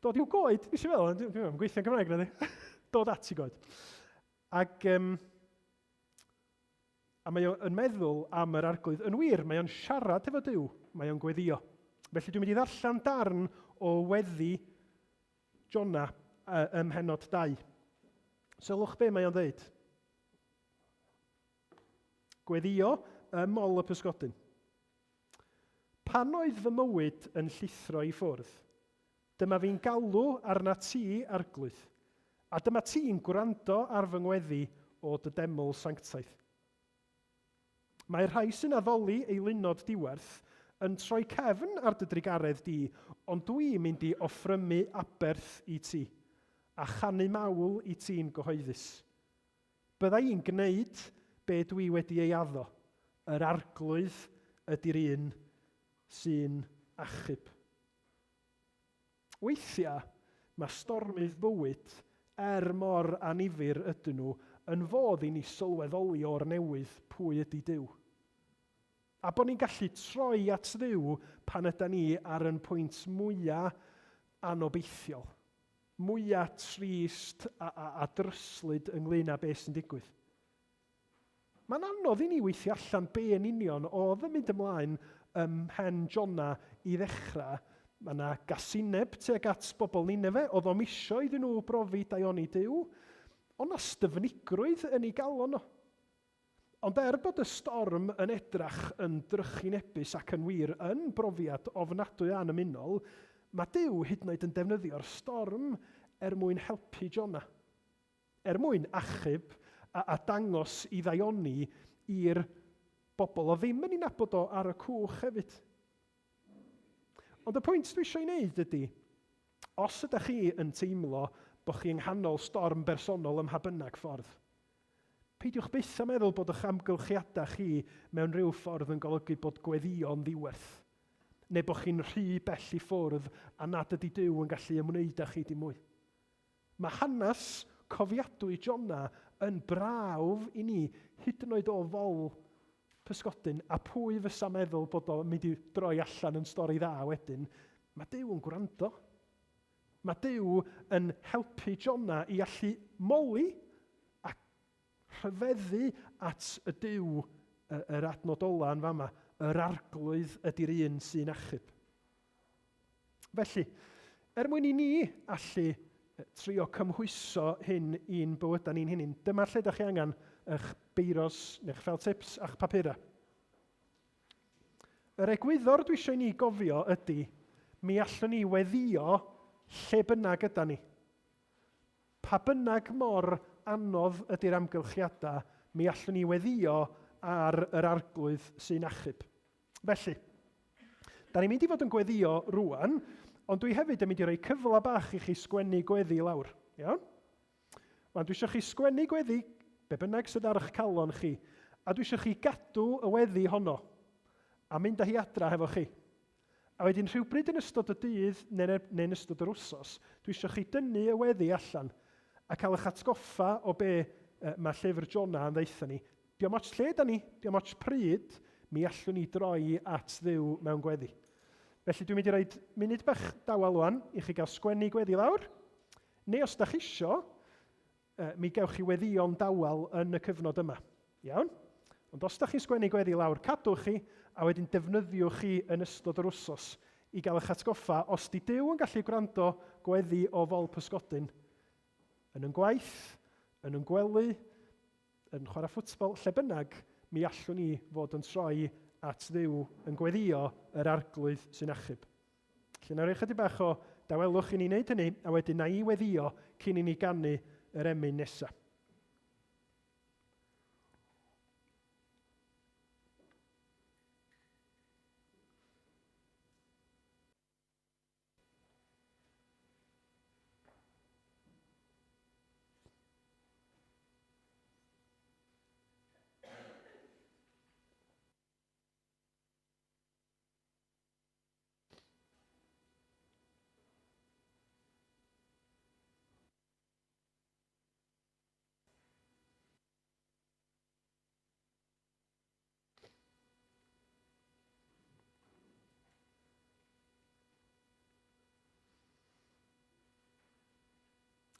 Dod i'w goed, nes i feddwl, dwi'n meddwl, gweithio'n Cymraeg na di. Dod at i goed. Ac um, A mae o yn meddwl am yr Arglwydd. Yn wir, mae o'n siarad efo Duw, mae o'n gweddio. Felly dwi'n mynd i ddarllen darn o weddi Jona ym mhennod 2. Sylwch be mae o'n dweud. Gweddio ym mol y pysgodyn. Pan oedd fy mywyd yn llithro i ffwrdd, dyma fi'n galw arna ti, Arglwydd, a dyma ti'n gwrando ar fy ngweddi o dy deml sanctaidd. Mae'r rhai sy'n addoli eilunod diwerth yn troi cefn ar dy drugaredd di, ond dw i'n mynd i offrymu aberth i ti, a chanu mawl i ti'n gyhoeddus. Bydda i'n gwneud be dwi wedi ei addo, yr Arglwydd ydy'r un sy'n achub. Weithiau, mae stormydd bywyd, er mor annifyr ydyn nhw, yn fodd i ni sylweddoli o'r newydd pwy ydy Duw. A bod ni'n gallu troi at Dduw pan ydan ni ar yn pwynt mwya anobeithiol. Mwya trist a, a, a dryslyd ynglyn â beth sy'n digwydd. Mae'n anodd i ni weithio allan be yn union oedd yn mynd ymlaen ym mhen Jona i ddechrau. Mae yna gasineb tuag at bobl Nineve, oedd o'm isio iddyn nhw brofi daioni Duw, ond na styfnigrwydd yn ei galon o. Ond er bod y storm yn edrach yn drychinebus ac yn wir yn brofiad ofnadwy a annymunol, mae Duw hyd yn oed yn defnyddio'r storm er mwyn helpu Jona. Er mwyn achub a, a dangos i ddaioni i'r bobl o ddim yn ei nabod o ar y cwch hefyd. Ond y pwynt dwi eisiau ei wneud ydy, os ydych chi yn teimlo bod chi yng nghanol storm bersonol ym mha bynnag ffordd, Peidiwch byth â meddwl bod eich amgylchiadau chi mewn rhyw ffordd yn golygu bod gweddïo'n ddiwerth, neu bod chi'n rhy bell i ffwrdd a nad ydy Duw yn gallu ymwneud â chi dim mwy. Mae hanes cofiadwy Jona yn brawf i ni, hyd yn oed o fol pysgodyn, a pwy fysa meddwl bod o'n mynd i droi allan yn stori dda wedyn, mae Duw yn gwrando. Mae Duw yn helpu Jona i allu moli a rhyfeddu at y Duw yr adnod ola yn fama. Yr arglwydd ydy'r un sy'n achub. Felly, er mwyn i ni allu trio cymhwyso hyn i'n bywydau ni'n hunain, dyma lle ydych chi angen eich beiros neu'ch fel tips a'ch papurau. Yr egwyddor dwi eisiau i ni gofio ydy, mi allwn ni weddïo lle bynnag yda ni. Pa bynnag mor anodd ydy'r amgylchiadau, mi allwn ni weddïo ar yr arglwydd sy'n achub. Felly, da ni'n mynd i fod yn gweddïo rwan, ond dwi hefyd yn mynd i roi cyfle bach i chi sgwennu gweddi lawr. Iawn? Wan, dwi eisiau chi sgwennu gweddi, be bynnag sydd ar eich calon chi, a dwi eisiau chi gadw y weddi honno a mynd â hi adra hefo chi. A wedyn rhywbryd yn ystod y dydd neu, neu yn ystod yr wsos, dwi eisiau chi dynnu y weddi allan a cael eich atgoffa o be mae llyfr Jonah yn ddeutha ni. Diolch ots lle da ni, diolch ots pryd, mi allwn ni droi at Dduw mewn gweddi. Felly dwi'n mynd i roed munud bach dawel wan i chi gael sgwennu gweddi lawr. Neu os da chi isio, mi gewch chi weddïo'n dawel yn y cyfnod yma. Iawn? Ond os da chi'n sgwennu gweddi lawr, cadwch chi, a wedyn defnyddiwch chi yn ystod yr wsos i gael eich atgoffa os di Duw yn gallu gwrando gweddi o fol pysgodyn yn yn gwaith, yn yn gwely, yn chwarae ffwtbol, lle bynnag, mi allwn ni fod yn troi at Dduw yn gweddïo yr Arglwydd sy'n achub. Felly na roi chydig bach o dawelwch i ni wneud hynny, a wedyn na i weddio cyn i ni ganu yr emyn nesaf.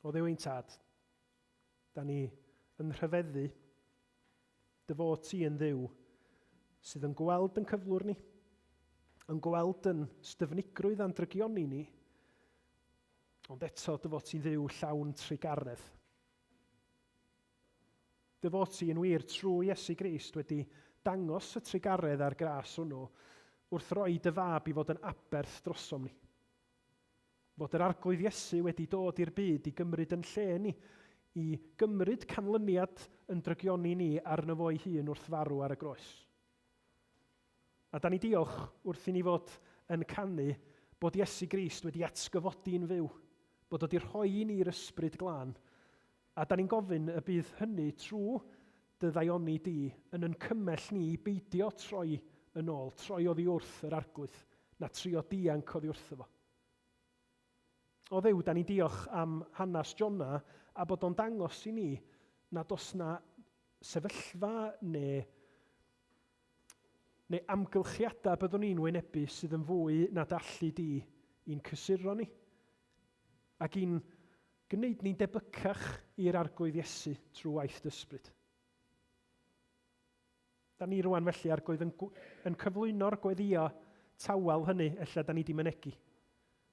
O Dduw ein tad, da ni yn rhyfeddu Dy fod ti yn Dduw sydd yn gweld yn cyflwr ni, yn gweld yn styfnigrwydd a'n drygioni ni, ond eto dy fod ti'n Dduw llawn trugaredd. Dy fod ti yn wir trwy Iesu Grist wedi dangos y trugaredd a'r gras hwnnw wrth roi dy fab i fod yn aberth drosom ni. Fod yr Arglwydd Iesu wedi dod i'r byd i gymryd yn lle ni, i gymryd canlyniad yn drygioni ni arno fo'i hun wrth farw ar y groes. A da ni diolch wrth i ni fod yn canu bod Iesu Grist wedi atgyfodi'n fyw, bod o wedi rhoi i ni'r Ysbryd Glân, a da ni'n gofyn y bydd hynny trwy dy ddaioni di yn yn cymell ni i beidio troi yn ôl, troi oddi wrth yr Arglwydd, na trio dianc oddi wrtho fo. O Dduw, da ni'n diolch am hanes Jona a bod o'n dangos i ni nad oes na sefyllfa neu, neu amgylchiadau byddwn ni'n wynebu sydd yn fwy na dallu di i'n cysuro ni ac i'n gwneud ni'n debycach i'r Arglwydd Iesu trwy waith dy ysbryd. Da ni rwan felly, Arglwydd, yn, yn cyflwyno'r gweddïo tawel hynny ella da ni di mynegi.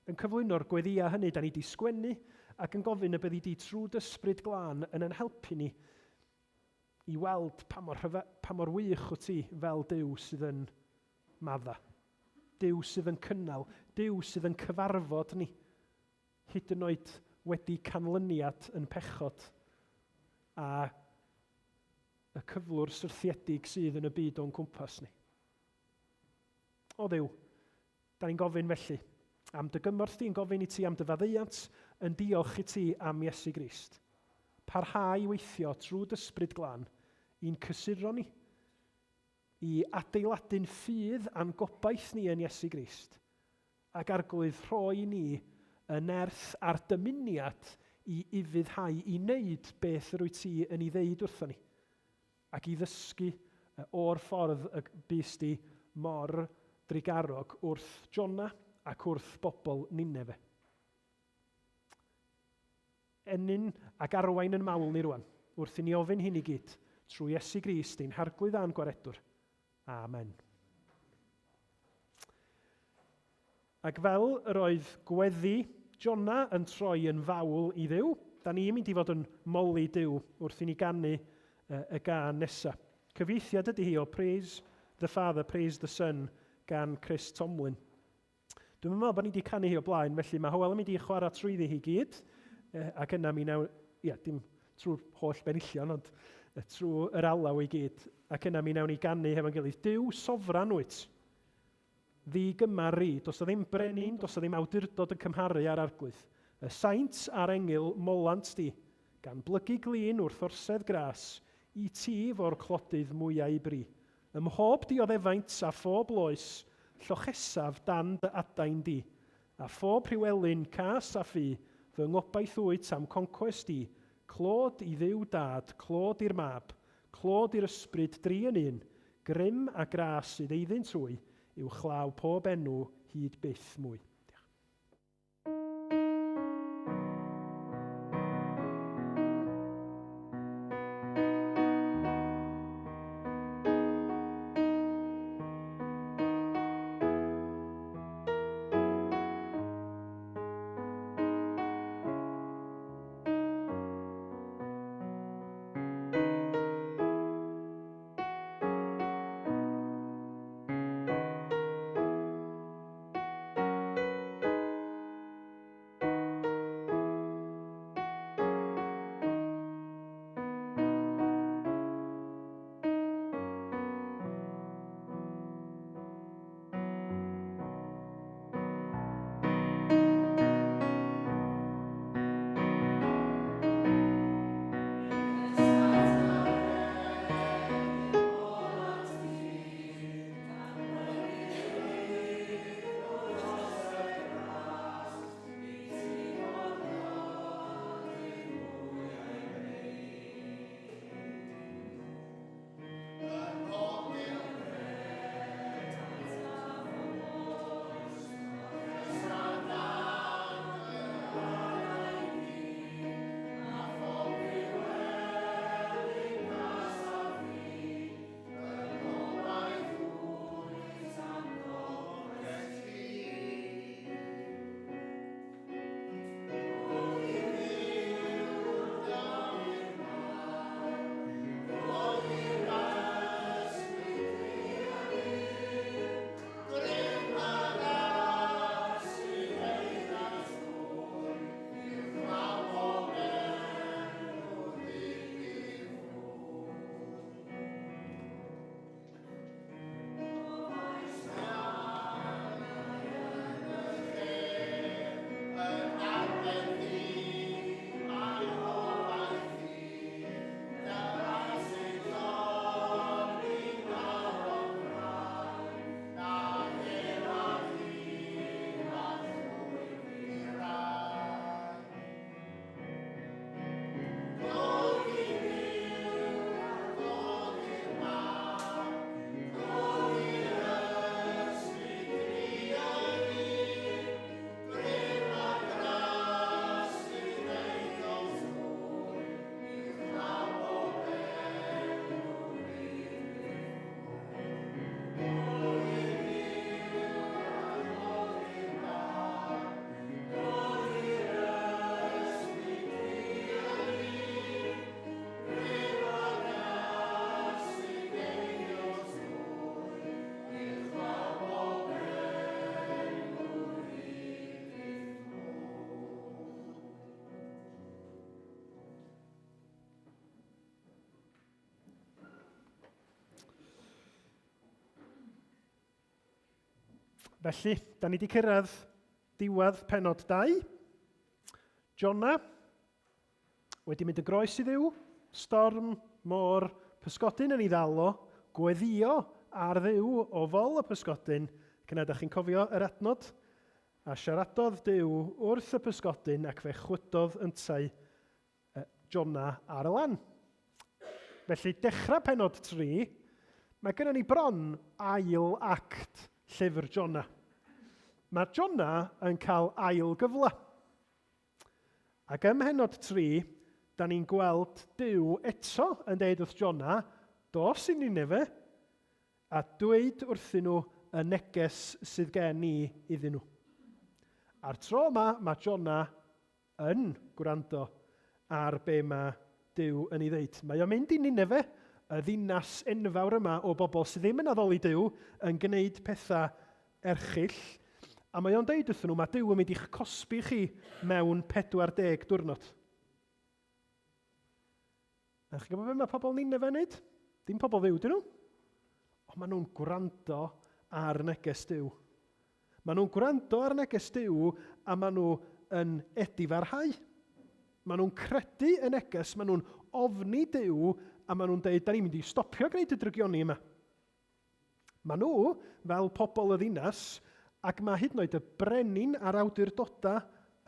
Yn cyflwyno'r gweddïau hynny da ni di sgwennu ac yn gofyn y byddi di trwy dy ysbryd glân yn yn helpu ni i weld pa mor, rhyfe, pa mor wych wyt ti fel Duw sydd yn madda. Duw sydd yn cynnal, Duw sydd yn cyfarfod ni, hyd yn oed wedi canlyniad yn pechod a y cyflwr syrthiedig sydd yn y byd o'n cwmpas ni. O Dduw, da ni'n gofyn felly am dy gymorth di'n gofyn i ti am dy faddeuant, yn diolch i ti am Iesu Grist. Parhau i weithio trwy dy ysbryd glân i'n cysuro ni, i adeiladu'n ffydd a'n gobaith ni yn Iesu Grist, ac Arglwydd rhoi ni y nerth a'r dymuniad i ufuddhau i wneud beth yr wyt ti yn ei ddeud wrthon ni, ac i ddysgu o'r ffordd y bus di mor drugarog wrth Jona ac wrth bobl Nineve. Ennyn ac arwain yn mawl ni rwan, wrth i ni ofyn hyn i gyd, trwy Iesu Grist ein Harglwydd a'n Gwaredwr. Amen. Ac fel yr oedd gweddi Jona yn troi yn fawl i Dduw, da ni'n mynd i fod yn moli Duw wrth i ni ganu y gân nesaf. Cyfieithiad ydy hi o Praise the Father, Praise the Son gan Chris Tomlin. Dwi'n meddwl bod ni wedi canu hi o blaen, felly mae Hywel yn mynd i chwarae trwyddi hi gyd, ac yna mi nawn, ia, dim trwy'r holl benillion, ond trwy yr alaw i gyd, ac yna mi nawn ni ganu hefo'n gilydd. Duw sofran wyt, ddi-gymar ri, does 'na ddim brenin, does 'na ddim awdurdod yn cymharu â'r Arglwydd. Y saint a'r engyl molant di, Gan blygu glin wrth orsedd gras, I ti fo'r clodydd mwya' 'i bri. Ym mhob dioddefaint a phob loes, Llochesaf dan dy adain di. A phob rhyw elyn, cas a ffu, Fy ngobaith wyt a'm concwest i, Clod i Dduw Dad, clod i'r Mab, Clod i'r Ysbryd dri yn un, Grym a gras sydd eiddynt hwy, Uwchlaw pob enw hyd byth mwy. Diolch. Felly, da ni wedi cyrraedd diwedd penod 2. Jonah wedi mynd y groes i Dduw, storm, môr, pysgodyn yn ei ddal o, gweddio ar Dduw o fol y pysgodyn, ac yna da chi'n cofio yr adnod, a siaradodd Duw wrth y pysgodyn ac fe chwydodd yntau Jonah ar y lan. Felly, dechrau penod 3, mae gennym ni bron ail act llyfr Jonah. Mae Jonah yn cael ail gyfle. Ac ym mhennod 3, da ni'n gweld Duw eto yn deud wrth Jonah, dos i Nineve, a dweud wrthyn nhw y neges sydd gen i iddyn nhw. A'r tro yma, mae Jonah yn gwrando ar be mae Duw yn ei ddeud. Mae o'n mynd i Nineve, y ddinas enfawr yma o bobl sydd ddim yn addoli Duw, yn gwneud pethau erchyll, a mae o'n deud wrthyn nhw, mae Duw yn mynd i'ch cosbi chi mewn 40 diwrnod. A chi'n gwybod beth mae pobl Nineve yn neud? Dim pobl Dduw dyn nhw. Ond maen nhw'n gwrando ar neges Duw. Maen nhw'n gwrando ar neges Duw a maen nhw yn edifarhau. Maen nhw'n credu y neges, maen nhw'n ofni Duw, a maen nhw'n deud, da ni'n mynd i stopio gwneud y drygioni yma. Maen nhw, fel pobl y ddinas, ac mae hyd yn oed y brenin a'r awdurdodau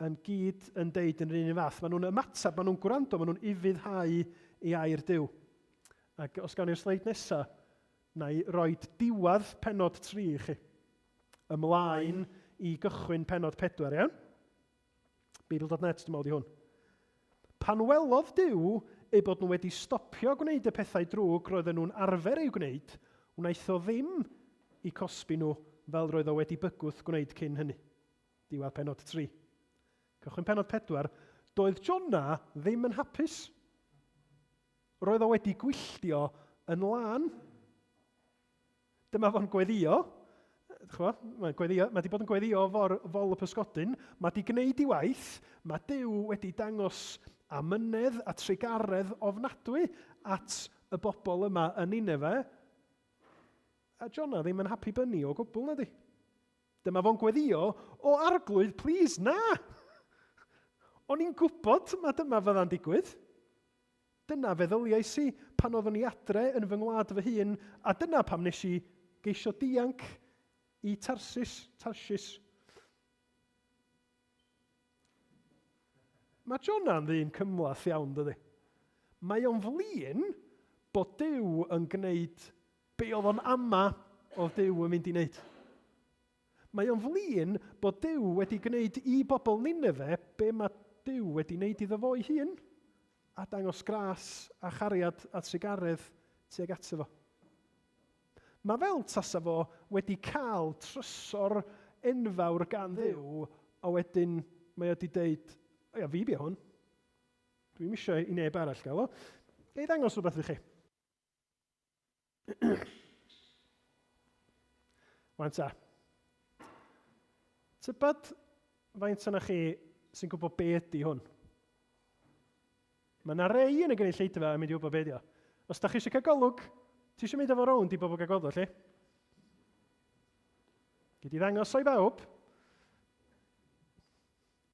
yn gyd yn deud yn yr un fath. Maen nhw'n ymateb, maen nhw'n gwrando, maen nhw'n ufuddhau i air Duw. Ac os gawn ni'r sleid nesaf, na i roed diwedd pennod 3 i chi. Ymlaen i gychwyn pennod 4, iawn? Beibl.net, dwi'n meddwl di hwn. Pan welodd Duw eu bod nhw wedi stopio gwneud y pethau drwg roedden nhw'n arfer eu gwneud, wnaeth o ddim i cosbi nhw fel roedd o wedi bygwth gwneud cyn hynny. Diwedd pennod 3. Cychwyn pennod 4, doedd Jona ddim yn hapus. Roedd o wedi gwylltio yn lân. Dyma fo'n gweddio, chwa, mae'n gweddio, mae wedi bod yn gweddio for fol y pysgodyn, mae wedi gwneud ei waith, mae Duw wedi dangos amynedd a trugaredd ofnadwy at y bobl yma yn Nineveh, a Jonah ddim yn happy bunny o gwbl, na di. Dyma fo'n gweddio, o arglwydd, please, na! O'n i'n gwybod mae dyma fydda'n digwydd. Dyna feddyliais i pan oeddwn i adre yn fy ngwlad fy hun, a dyna pam nes i geisio dianc i Tarsis, Tarsis. Mae Jona'n ddyn cymhleth iawn, dydy? Mae o'n flin bod Duw yn gwneud be oedd o'n ama oedd Duw yn mynd i wneud. Mae o'n flin bod Duw wedi gwneud i bobl Nineveh be mae Duw wedi wneud iddo fo'i hun, a dangos gras a chariad a trugaredd tuag ato fo. Mae fel tasa fo wedi cael trysor enfawr gan Dduw, a wedyn mae o wedi deud, o ia, fi bia hwn. Dwi'm eisiau i neb arall gael o. Ga i ddangos rhywbeth i chi? Wan ta. Tybed faint yna chi sy'n gwybod be ydy hwn? Mae yna rei yn y gynulleidfa yn mynd i wybod be ydy o. Os da chi eisiau cael golwg, ti eisiau mynd efo rownd i bobl gael gweld o, lle? Gyd i ddangos o'i bawb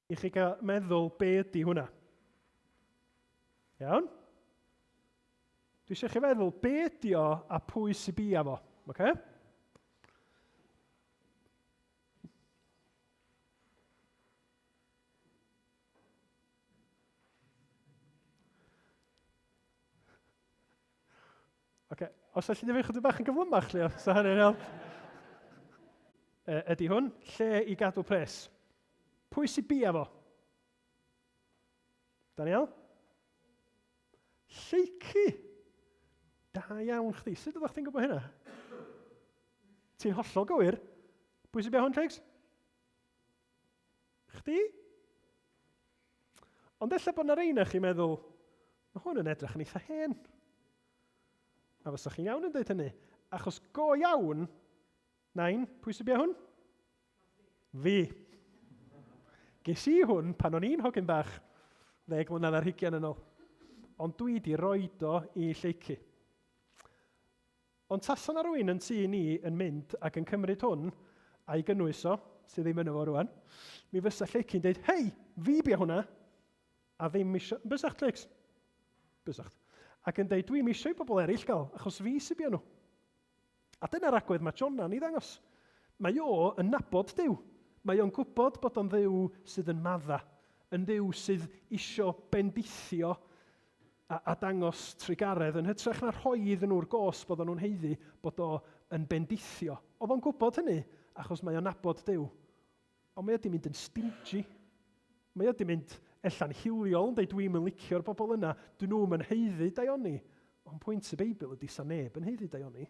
i chi gael meddwl be ydy hwnna. Iawn? Dwi eisiau chi feddwl, be ydi o a pwy sy bia fo? Okay? Okay. Os allu ni fi chydig bach yn gyflymach, Leo, so hynny'n help. E, ydy hwn, lle i gadw pres. Pwy sy bia fo? Daniel? Lleucu! Da iawn chdi. Sut oeddech chdi'n gwybod hynna? Ti'n hollol gywir. Pwy sy'n bia hwn, Llegs? Chdi? Ond ella bod na reina chi'n meddwl, mae hwn yn edrych yn eitha hen. A fysa chi'n iawn yn dweud hynny. Achos go iawn, nain, pwy sy'n bia hwn? Fi. Ges i hwn pan o'n i'n hogyn bach, ddeg mlynedd ar hugian yn ôl. Ond dwi di roed o i Lleucu. Ond tasa na rwy'n yn tŷ ni yn mynd ac yn cymryd hwn a'i gynnwys o, sydd ddim yno fo rwan, mi fysa Lleucu'n deud, hei, fi bia hwnna, a ddim isio... Bysach, Lleucs? Bysach. Ac yn deud, dwi'm isio i bobl eraill gael, achos fi sy'n bia nhw. A dyna'r agwedd mae Jona'n ei ddangos. Mae o yn nabod Duw. Mae o'n gwybod bod o'n Dduw sydd yn madda, yn Dduw sydd isio bendithio a, a dangos trugaredd yn hytrach na rhoi iddyn nhw'r gosb oedden nhw'n haeddu bod o yn bendithio. Oedd o'n gwybod hynny achos mae o'n nabod Duw. Ond mae o 'di mynd yn stingy. Mae o 'di mynd ella'n hiliol yn dweud dwi'm yn licio'r bobl yna, dyn nhw'm yn haeddu daioni. Ond pwynt y Beibl ydy sa neb yn haeddu daioni.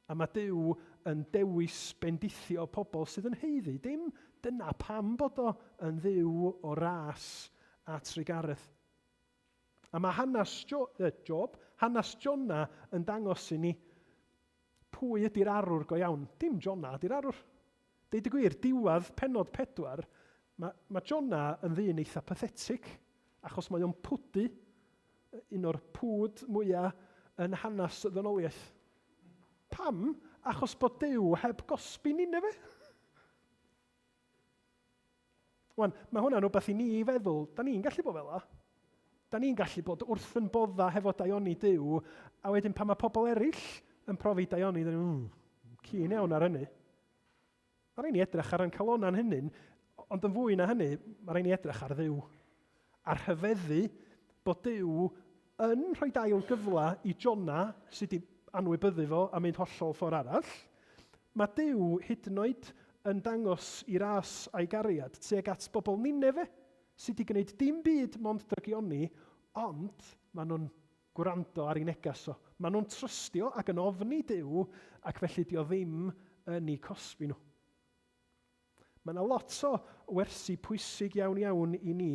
A mae Duw yn dewis bendithio pobl sydd yn haeddu. Dim dyna pam bod o yn Dduw o ras a trugaredd. A mae hanes jo, eh, Job, hanes Jona yn dangos i ni pwy ydy'r arwr go iawn. Dim Jona ydy'r arwr. Deud y gwir, diwedd pennod 4, mae, mae Jona yn ddyn eitha pathetic, achos mae o'n pwdu, un o'r pwd mwyaf yn hanes y ddynoliaeth. Pam? Achos bod Duw heb gosbi Nineveh. Wan, mae hwnna'n rhywbeth i ni feddwl, da ni'n gallu bod fel la. Da ni'n gallu bod wrth yn bodda hefo daioni Duw, a wedyn pan mae pobl eraill yn profi daioni, da ni'n keen iawn ar hynny. Mae rhaid ni edrych ar ein calona'n hynny, ond yn fwy na hynny, mae rhaid ni edrych ar Dduw. A rhyfeddu bod Duw yn rhoi ail gyfle i Jona, sydd wedi anwybyddu fo a mynd hollol ffordd arall. Mae Duw hyd yn oed yn dangos i ras a'i gariad tuag at bobl Nineve, sydd wedi gwneud dim byd mond drygioni, ond maen nhw'n gwrando ar ei neges o. Maen nhw'n trystio ac yn ofni Duw, ac felly dio ddim yn eu cosbi nhw. Mae yna lot o wersi pwysig iawn iawn i ni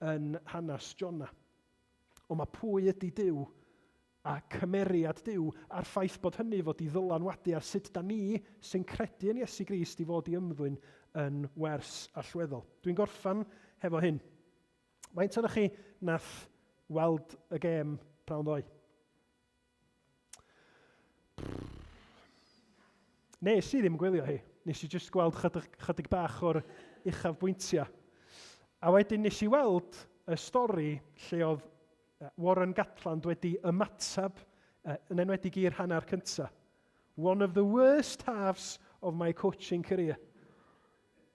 yn hanes Jona. Ond mae pwy ydy Duw a cymeriad Duw a'r ffaith bod hynny fod i ddylanwadu ar sut da ni sy'n credu yn Iesu Grist i fod i ymddwyn yn wers allweddol. Dwi'n gorffan hefo hyn. Faint ohonoch chi nath weld y gêm prawn ddoe? Nes i ddim gwylio hi. Nes i jyst gweld chydig, chydig bach o'r uchafbwyntiau. A wedyn nes i weld y stori lle oedd Warren Gatland wedi ymateb, yn enwedig i'r hanner cyntaf. One of the worst halves of my coaching career.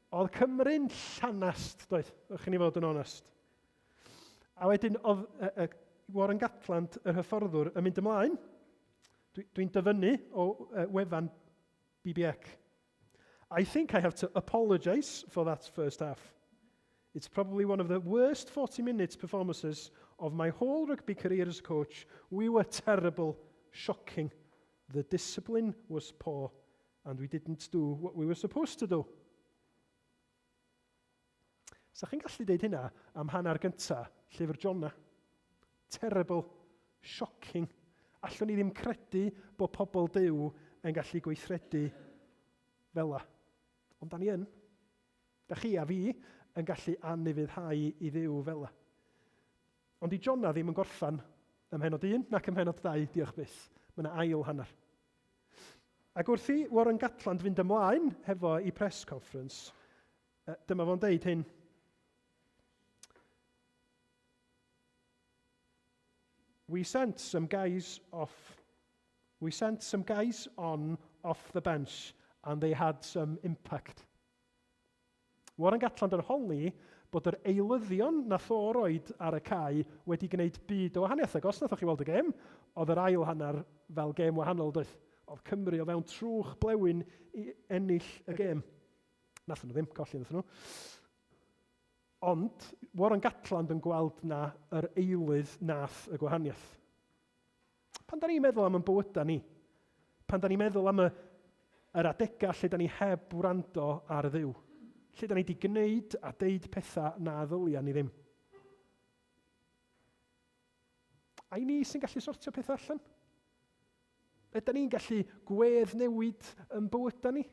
Oedd Cymru'n llanast, doedd, ewch i ni fod yn onest. A wedyn oedd Warren Gatland, yr hyfforddwr, yn mynd ymlaen. Dwi'n dwi, dyfynnu o wefan BBEC. I think I have to apologise for that first half. It's probably one of the worst 40 minutes performances of my whole rugby career as a coach. We were terrible, shocking. The discipline was poor and we didn't do what we were supposed to do. Sa chi'n gallu deud hynna am hanner gynta llyfr Jonah? Terrible, shocking. Allwn ni ddim credu bod pobl Duw yn gallu gweithredu fel la. Ond da ni yn. Da chi a fi yn gallu anufuddhau i Dduw fel la. Ond di Jonah ddim yn gorffan ym mhenod 1 nac ym mhenod 2, diolch byth. Mae yna ail hanner. Ac wrth i Warren Gatland fynd ymlaen hefo i press conference, dyma fo'n deud hyn. We sent some guys off. We sent some guys on off the bench and they had some impact. Warren Gatland yn holi bod yr eilyddion nath o roid ar y cae wedi gwneud byd o wahaniaeth. Ac os nathoch chi weld y gêm, oedd yr ail hanner fel gêm wahanol, doedd? Oedd Cymru o fewn trwch blewyn i ennill y gêm. Nathon nhw ddim colli, nathon nhw. Ond Warren Gatland yn gweld na yr eilydd nath y gwahaniaeth. Pan da ni'n meddwl am yn bywydau ni, pan da ni'n meddwl am y, yr adegau lle da ni heb wrando ar Dduw, lle da ni wedi gwneud a deud pethau na ddylia ni ddim. Ai ni sy'n gallu sortio pethau allan? Ydy ni'n gallu gwedd newid yn bywydau ni?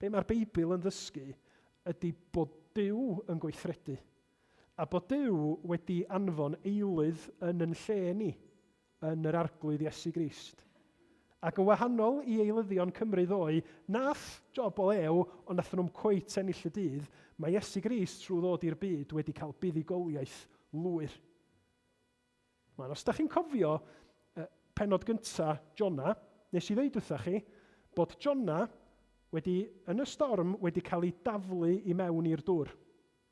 Be mae'r Beibl yn ddysgu ydy bod Duw yn gweithredu, a bod Duw wedi anfon eilydd yn yn lle ni, yn yr Arglwydd Iesu Grist. Ac yn wahanol i eilyddion Cymru ddoe, nath job o lew, ond nath nhw'm cweit ennill y dydd, mae Iesu Grist trwy ddod i'r byd wedi cael buddugoliaeth lwyr. Wel, os da chi'n cofio pennod gynta Jona, nes i ddeud wrtha chi bod Jona wedi, yn y storm, wedi cael ei daflu i mewn i'r dŵr.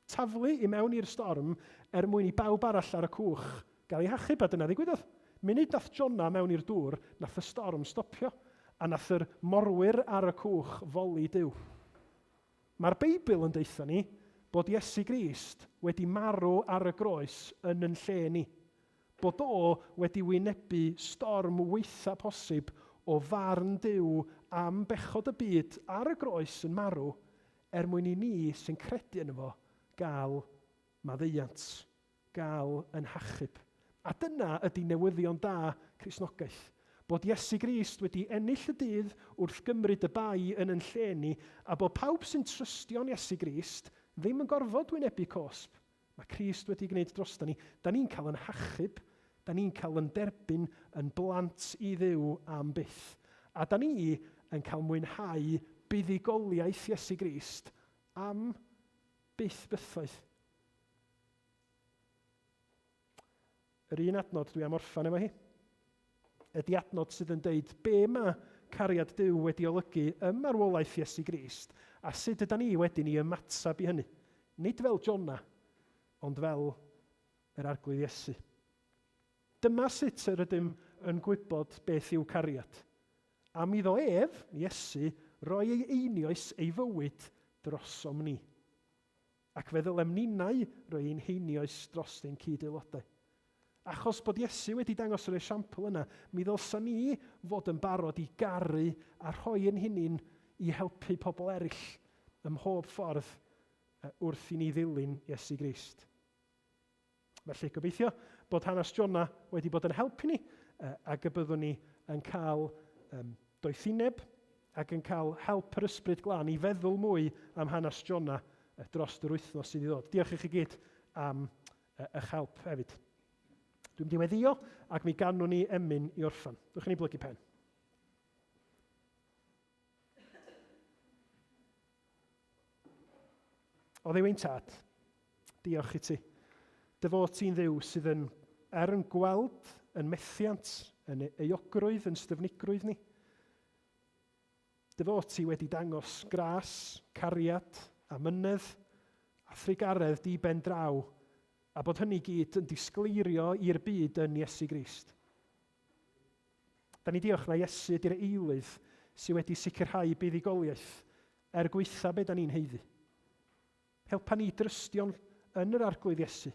Taflu i mewn i'r storm er mwyn i bawb arall ar y cwch gael ei hachub, a dyna ddigwyddodd. Munud nath Jona mewn i'r dŵr, nath y storm stopio, a nath yr morwyr ar y cwch foli Duw. Mae'r Beibl yn deutha ni bod Iesu Grist wedi marw ar y groes yn yn lle ni. Bod o wedi wynebu storm waetha posib o farn Duw am bechod y byd ar y groes yn marw er mwyn i ni sy'n credu yno fo gael maddeuant, gael yn hachub. A dyna ydy newyddion da Cristnogaeth. Bod Iesu Grist wedi ennill y dydd wrth gymryd y bai yn yn lle ni, a bod pawb sy'n trystio'n Iesu Grist ddim yn gorfod wynebu cosb. Mae Crist wedi gwneud drosta ni. Da ni'n cael yn hachub, da ni'n cael yn derbyn yn blant i Dduw am byth. A da ni yn cael mwynhau buddugoliaeth Iesu Grist am Byth bythoedd. Yr un adnod dwi am orffan efo hi ydy adnod sydd yn deud be mae cariad Duw wedi olygu ym marwolaeth Iesu Grist a sut yda ni wedyn i ymateb i hynny. Nid fel Jona, ond fel yr Arglwydd Iesu. Dyma sut yr ydym yn gwybod beth yw cariad. Am iddo ef, Iesu, roi ei einioes, ei fywyd, drosom ni. Ac fe ddylem ninnau roi ein heinioes drost ein cyd-aelodau. Achos bod Iesu wedi dangos yr esiampl yna, mi ddylsa ni fod yn barod i garu a rhoi ein hunain i helpu pobl eraill ym mhob ffordd wrth i ni ddilyn Iesu Grist. Felly, gobeithio bod hanes Jona wedi bod yn help i ni ac y byddwn ni yn cael doethineb ac yn cael help yr Ysbryd Glân i feddwl mwy am hanes Jona dros yr wythnos sydd i ddod. Diolch i chi gyd am eich help hefyd. Dwi'n mynd i weddio ac mi ganwn ni emyn i orffan. Dwch i ni blygu pen. O Dduw ein Tad, diolch i ti. Dy fod ti'n Dduw sydd yn, er yn gweld yn methiant, yn euogrwydd, yn styfnigrwydd ni. Dy fod ti wedi dangos gras, cariad, amynedd, a thrugaredd di ben draw, a bod hynny gyd yn disgleirio i'r byd yn Iesu Grist. Da ni diolch na Iesu ydy'r eilydd sydd wedi sicrhau buddugoliaeth er gwaetha be da ni'n haeddu. Helpa ni drystio'n yn yr Arglwydd Iesu,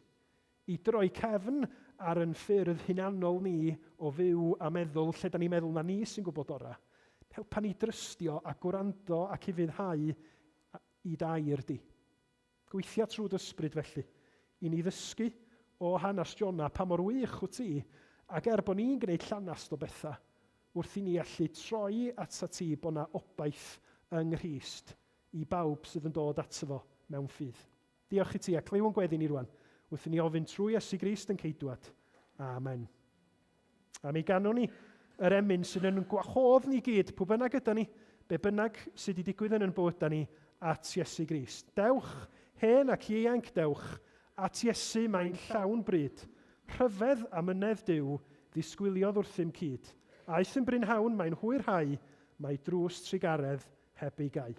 i droi cefn ar yn ffyrdd hunanol ni o fyw a meddwl lle da ni'n meddwl na ni sy'n gwybod ora. Helpa ni drystio a gwrando ac ufuddhau i d'air di. Gweithia trwy d'ysbryd felly, i ni ddysgu o hanes Jona pa mor wych wyt ti, ac er bod ni'n gwneud llanast o bethau, wrth i ni allu troi atat ti bod 'na obaith yng Nghrist i bawb sydd yn dod ato fo mewn ffydd. Diolch i ti, a clyw yn gweddi ni rwan, wrth i ni ofyn trwy Iesu Grist yn Ceidwad. Amen. A mi ganwn ni yr emyn sydd yn gwahodd ni gyd, pwy bynnag yda ni, be bynnag sydd wedi digwydd yn yn bywydau ni, at Iesu Grist. Dewch, hen ac ieuanc dewch, at Iesu mae'n llawn bryd. Rhyfedd a mynedd Duw ddisgwyliodd wrthym cyd. Aeth yn brynhawn, mae'n hwyrhau, mae drws trugaredd heb ei gau.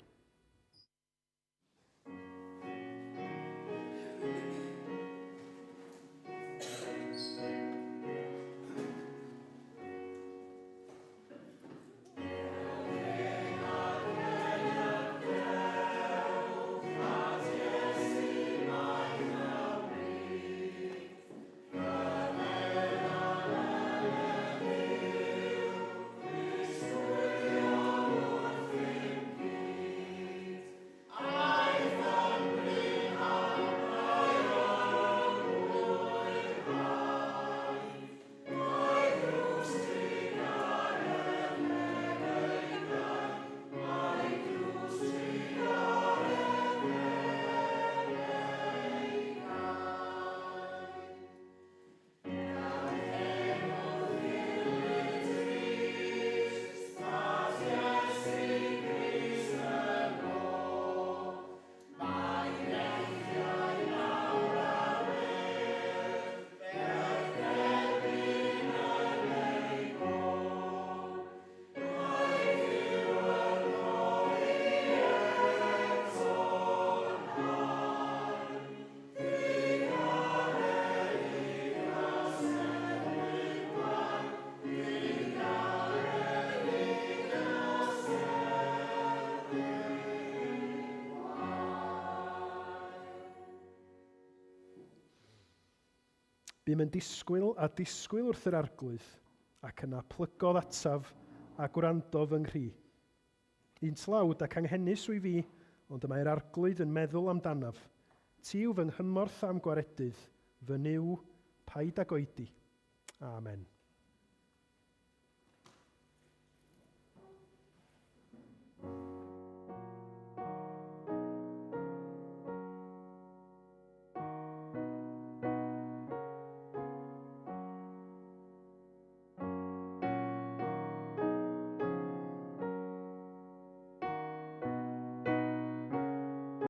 Bum yn disgwyl a disgwyl wrth yr Arglwydd, ac yna plygodd ataf a gwrando fy nghri. Un tlawd ac anghenus wyf fi, ond y mae'r Arglwydd yn meddwl amdanaf. Ti yw fy nghymorth a'm gwaredydd, fy Nuw, paid ag oedi. Amen.